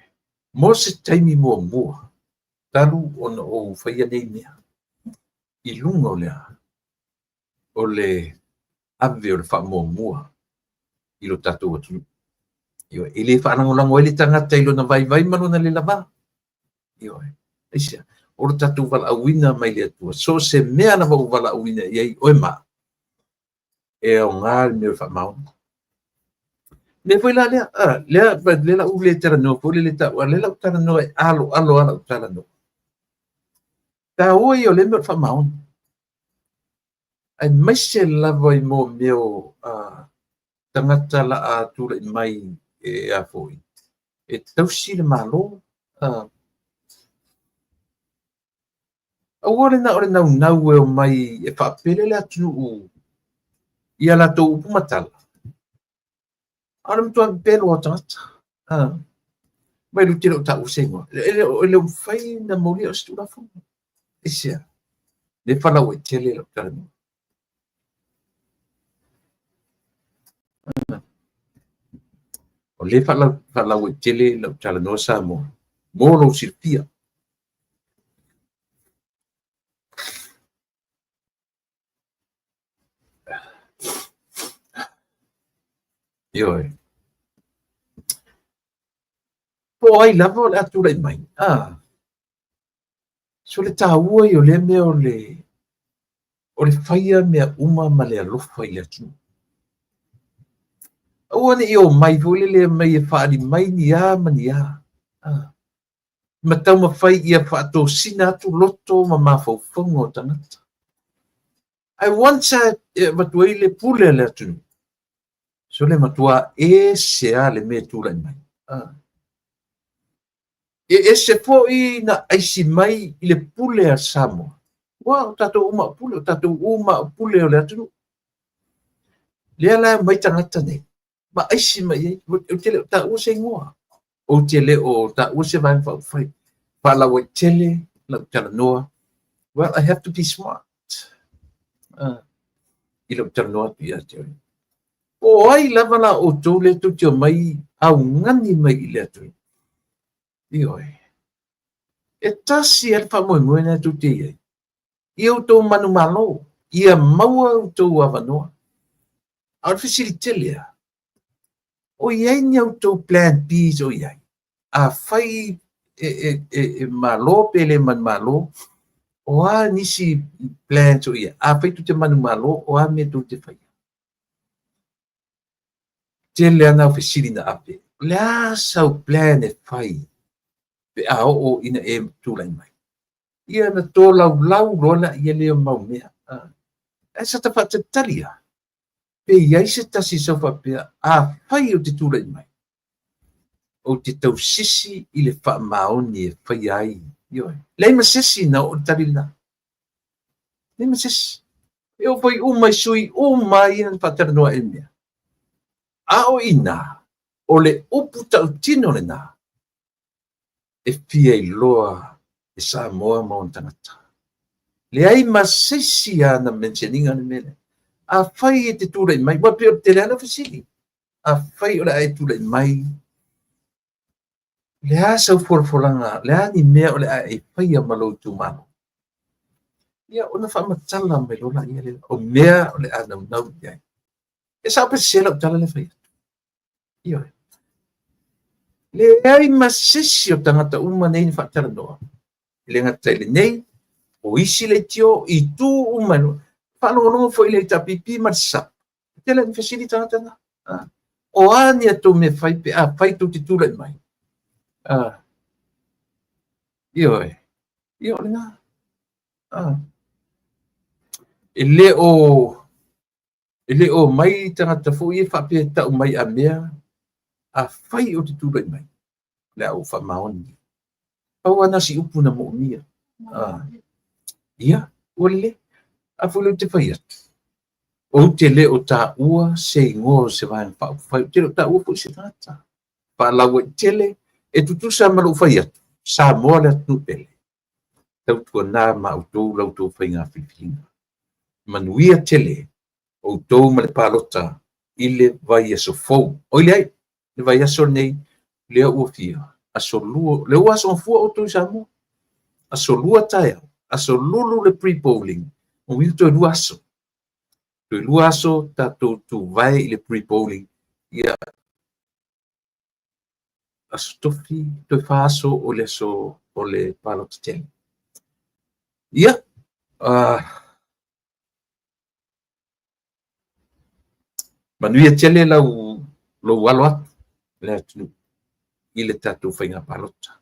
mo se taimi mua mua, talu ona o whaia nei mea. I lunga o lea, o le ave o le whaamua i lo tātou atunuu. Ioe, e le whaalangolango ai le tangata i lona vai vai ma lona le lava. Ioe, aisia, o lo tātou valaauina mai le Atua. So se mea lava o valaauina i ai oe ma, e o ngā le mea o le whaamaoni. Me foi la lea, lea, lea la u le talanoa, foi le le tau, lea la u talanoa e alo alo ala u talanoa. Tā oe i o le mea o le whaamaoni. Ai maise lava i mo mea o tangata la a tūlai mai e a foi. E tausi le malo. Aua le na o le nau nau e o mai e whaapele le atunuu ia latou upu matala. A le matua pelo o tangata. Mai lu tele o tau sengoa. E le o whai na maulia o se tulafono. E sea. Le whalau e tele lau talanoa. O le whalau e tele lau talanoa Samoa. Mo lou silafia. Ioe. Po o ai lava o le a tulai mai, a, so le taua ia o lea mea o le faia mea uma ma le alofa i le atunuu. Aua ne i omai foi lele mai e faaali mai ni a ma ni a, a, ma taumafai ia faatosina atu loto ma mafaufauga o tagata. Ae once e avatu ai le pule a le atunuu, so le matua ese lava le mea e tulai mai. E ese foi na aisi mai i le pule a Samoa. Ua o tatou uma o pule, o tatou uma o pule o le atunuu. Lea la e omai tagata nei, ma aisi mai ai. Ou te le o taua se igoa. Ou te le o taua se Vaega Faaupufai. Faalauaitele lau talanoa. Well, I have to be smart. I lau talanoa atu ia te oe. Po o ai lava la outou lea tou te omai augani mai i le atunuu. Ioe. E tasi lava le faamoemoe lena tou te i ai. Ia outou manumalo, ia maua outou avanoa. A o le fesili tele lava, o i ai ni a outou plan Bs o i ai? Afai e malo pe le manumalo, o a nisi plans o i ai? Afai tou te manumalo, o a mea tou te faia? Tele lava na o fesili na ave. O le a sau plan e fai pe a oo ina e tulai mai? Ia na tolaulau loa laia lea o mau mea. Ae sa ta faatalitali lava, pe i ai se tasi sau faapea, afai ou te tulai mai, ou te tausisi i le faamaoni e faia ai. Ioe. Leai ma se isi na oo i le tali lena. Leai ma se isi. E oo foi uma i sui uma ia na faatalanoa i le mea. A o i ina, o le upu tautino lena, e fia iloa e Samoa ma ona tagata. Leai ma se isi lava na mention ina le mea lea. Afai e te tulai mai, ua pei o le tele lava lau fesili. Afai o le a e tulai mai, o le a sau folafolaga, o le a ni mea o le a e faia ma lou itumalo? Ia ona faamatala mai loa laia lea, o mea o le a naunau i ai. E sao pe sese lau tala lea e fai atu? Ioe. Leai ma se isi o tagata uma nei na faatalanoa. E le gata i lenei, o isi leitio i itu uma e lua. Faalogologo foi i le HRPP ma le SUP. E tele ina fesili tagata na. O a ni a tou mea fai pe afai tou te tulai mai? Ioe. Ia o lena. E le o E le o omai tagata foi ia faapea e tau mai a mea, afai ou te tulai mai, o le a ou faamaoni. Pau lava na o si upu na moomia. Ia, ua lelei. A foi lea ou te fai atu, ou te le o taua se igoa o se Vaega Faaupufai, ou te le o taua foi se tagata. Faalauaitele, e tutusa ma lou fai atu, Samoa le atunuu pele. Tautuana ma outou la outou faiga filifiliga. Manuia tele outou ma le palota i le vaiaso fou. Oi leai, le vaiaso lenei lea ua fia, aso lua, lea ua aso gafua outou i Samoa. Aso lua taeao, aso lulu le pre-polling, o uiga toe lua aso. Toe lua aso tatou tuvae i le pre-polling, ia Aso Tofi, toe fa aso o le aso o le palota tele. Ia, manuia tele lau lou alo atu le atunuu i le tatou faiga palota.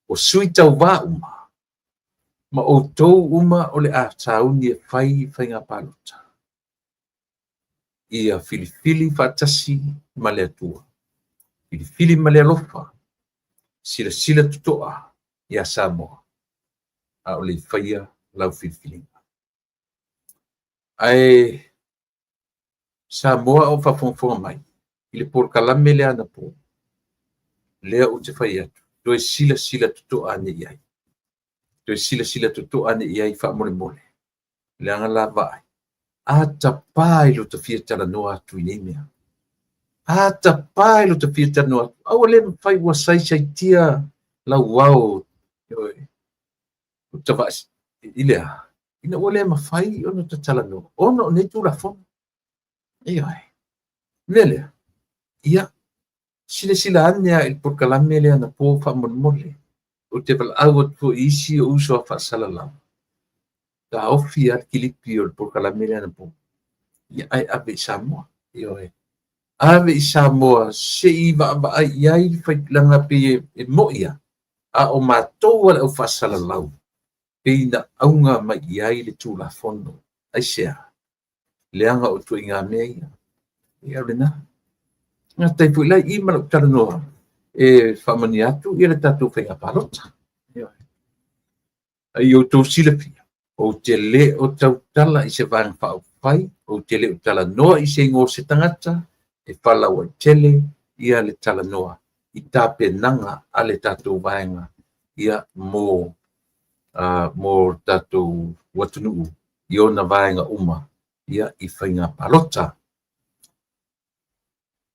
O sui tauva uma ma outou uma o le a sauni e fai faiga palota. Ia filifili faatasi ma le Atua, filifili ma le alofa, silasila totoa iā Samoa, a o le i faia lau filifiliga. Ae Samoa o faafogafoga mai i le polokalame lea anapo, lea ou te fai atu, toe silasila totoa ane i ai. Toe silasila totoa ane i ai faamolemole. Leaga la vaai, a tapa i lo ta fia talanoa atu i nei mea. A tapa i lo ta fia talanoa atu, a ua le mafai ua saisaitia lau ao, ioe, o ta vaai i le a, ina ua le mafai ona ta talanoa ona o nei Tulafono. Ioe. O le mea lea, ia, Silasila ane lava i le polokalame lea anapo faamolemole. Ou te valaau atu foi i isi ou uso a faasalalau, taofi lava le kilipi o le polokalame lea anapo, ia ae ave i Samoa. Ioe. Ave i Samoa se i vaavaai i ai le leaga pei e moni lava, a o matou lava le au faasalalau, pei na auga mai i ai le Tulafono. Aisea? Leaga o ituaiga mea ia. Ia o lena. Gata ai foi la i i ma lau talanoa e faamanuia atu ia le tatou faiga palota. A ia outou silafia, ou te le o tautala i se Vaega Faaupufai, ou te le o talanoa i se igoa o se tagata, e faalauaitele ia le talanoa i tapenaga a le tatou vaega ia mo mo le tatou atunuu i ona vaega uma ia i faiga palota.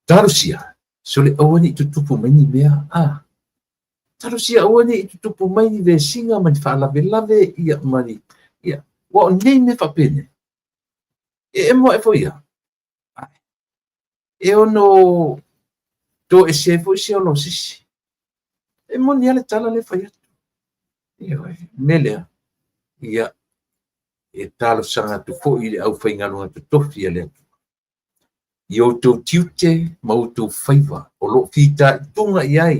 Talosia, sole aua ne i tutupu mai ni mea, a. Talosia aua ne i tutupu mai ni vesiga ma ni faalavelave ia ma ni, ia, aua o nei mea faapenei, e emo ae foi lava, e ono toesea ai foi se ola o se isi. E moni lava le tala lea e fai atu. Ioe, o le mea lea, ia, e talosaga atu foi i le aufaigaluega totofi a le Atua, i outou tiute ma outou faiva o lo o fitaituga i ai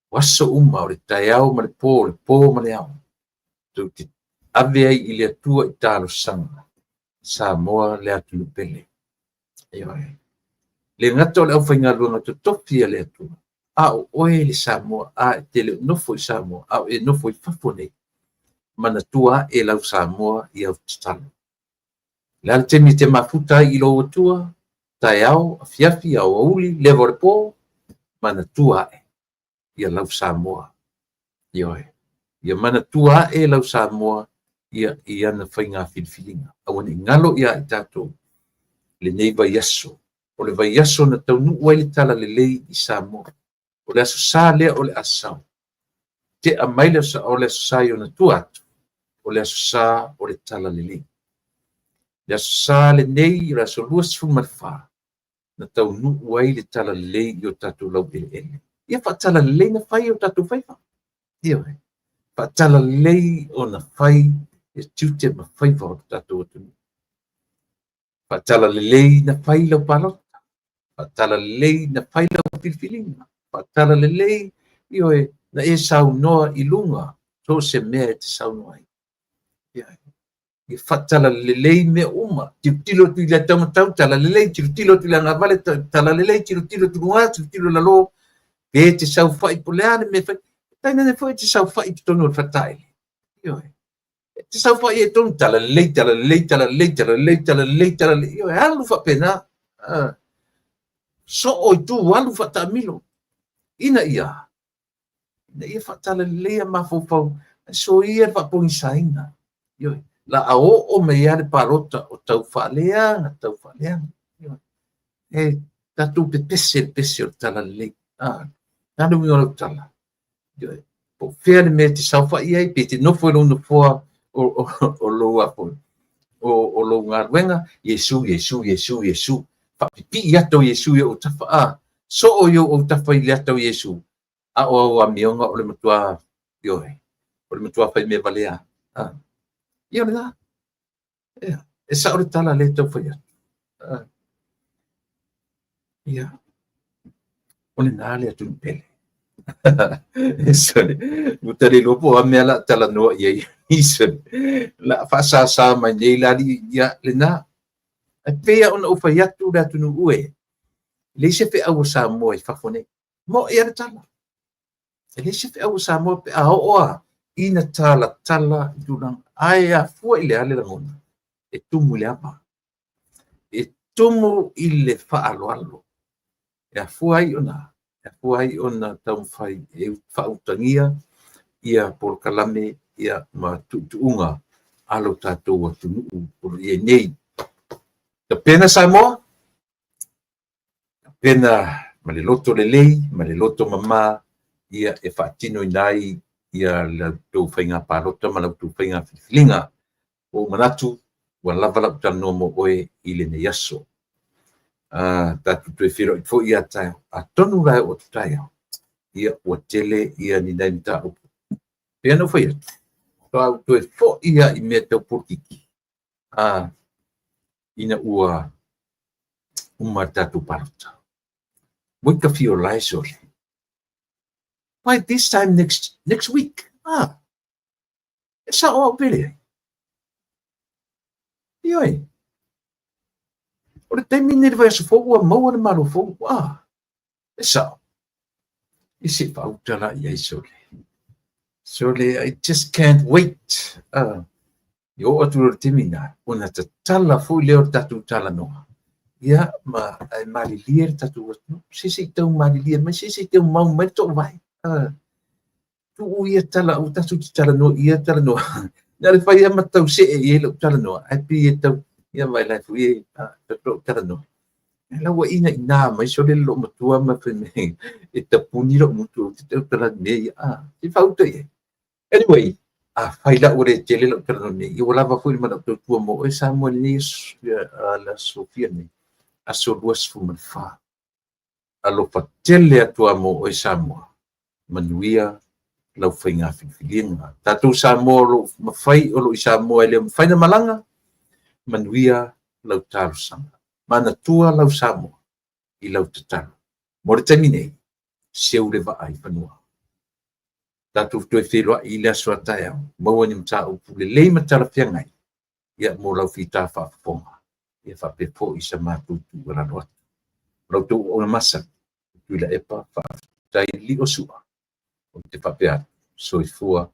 o aso uma, o le taeao ma le po, o le po ma le ao, tou te ave ai i le Atua i talosaga, Samoa le atunuu pele. Ioe. Le gata o le aufaigaluega totofi a le Atua, a o oe le Samoa, a e te le o nofo i Samoa, a o e nofo i fafo nei, manatua ae lau Samoa i au tatalo. O le a le taimi e te mafuta ai i lou Atua, taeao, afiafi, aoauli, leva o le po, manatua ae ia lau Samoa. Ioe. Ia manatua ae lau Samoa ia i ana faiga filifiliga. Aua ne i galo ia i tatou lenei vaiaso. O le vaiaso na taunuu ai le talalelei i Samoa. O le Aso Sa lea o le a sau. Tea mai le o le Aso Sa i ona tua atu, o le Aso Sa o le Talalelei. Le Aso Sa lenei, o le aso 24, na taunuu ai le talalelei i o tatou laueleele. Ia faatalalelei na fai o tatou faiva. Ioe. Faatalalelei ona fai ia tiute ma faiva o le tatou atunuu. Faatalalelei na fai lau palota. Faatalalelei na fai lau filifiliga. Faatalalelei, ioe, na e saunoa i luga so o se mea e te saunoa ai. Ioe. Ia faatalalelei mea uma. Tilotilo atu i le taumatau, talalelei, tilotilo atu i le agavale, talalelei, tilotilo atu i luga, tilotilo i lalo, pe te saofai po o le a le mea e fai. Tainane foi e te saofai i totonu o le faletaele. Ioe. E te saofai ai tonu, talalelei, talalelei, talalelei, talalelei, talalelei, talalelei. Ioe, alu faapena. Soo i tu, alu faataamilo. Ina ia, ina ia faatalalelei mafaufau, soia le faapogisaina. Ioe. La a oo mai lava le palota o tau faaleaga, tau faaleaga. Ioe. E tatou pepese le pese o le talalelei. Na le uiga o lau tala. Ioe. Po o fea le mea e te saofai ai, pe te nofo i lou nofoa o lou apo, o lou galuega, Iesu, Iesu, Iesu, Iesu. Faapipii ata o Iesu i ou autafa, a. Soo i ou autafa i le ata o Iesu. A o au amioga o le matua, ioe, o le matua faimea valea. A. Ia o lena. Ia, e sao le tala lea e tau fai atu. A. Ia, o lena le atunuu pele. Sorry. Ua ta le iloa po o a mea la talanoa i ai. Sorry. La faasasa mai nei la alii, ia, lena. Ae pei lava ona ou fai atu le atunuu e, leai se feau a Samoa i fafo nei. Mo'i lava le tala. E leai se feau a Samoa pe a oo lava ina talatala i tulaga. Ae afua i le a le lagona? E tumu i le ava. E tumu i le faaaloalo. E afua ai ona, e afua ai ona taumafai e faautagia ia polokalame ia ma tuutuuga a lo tatou atunuu o lo o i ai nei. Tapena Samoa, tapena ma le loto lelei ma le loto mama ia e faatinoina ai ia la outou faiga palota ma la outou faiga filifiliga. Ua ou manatu ua lava lau talanoa mo oe i lenei aso. Tatou toe feiloai foi ia taeao. Atonu la e oo atu taeao, ia ua tele ia ni nai mataupu. Pei ona ou fai atu, faatoa ou toe foi lava i mea tau polokiki, ina ua uma le tatou palota. Moi ka fio lae sole. By this time next week, e sao au pe leai? Ioe. O le taimi lenei i le vaiaso fou ua maua le Malo fou. E sao. I se faauta la i ai sole. Sole, I just can't wait. I oo atu le taimi na, ona tatala foi lea o le tatou talanoa. Ia, ma ae malilie le tatou atunuu. Se se i tau malilie mai, se se i tau mau mai le toovae. Tuu ia tala, ua tatou te talanoa ia talanoa. Na le fai lava ma tau see i ai lau talanoa, ae pei e tau, ia vai la foi e tau talanoa. La ua ina ina mai sole le loomatua ma fai mai e tapuni lou gutu ou te tautala mea ia. Se faauta i ai. Anyway, afai la ua le tele lau talanoa nei, ia ua lava foi le manao tautua mo oe Samoa i lenei aso, le aso fia nei, aso 24. Alofa tele atu lava mo oe Samoa, manuia lau faiga filifiliga. Tatou Samoa o lo o mafai o lo o i Samoa e le mafai ona malaga, manuia lau talosaga. Manatua lau Samoa i lau tatalo. Mo le taimi nei, seu le vaa i fanua. Tatou toe feiloai i le aso a taeao, maua ni mataupu lelei ma talafeagai ia mo lau fita faafofoga, ia faapea foi sa matou tuualalo atu. O la outou auauna masani, o Tuilaepa, faafetai Liliosua, ou te faapea atu, soifua.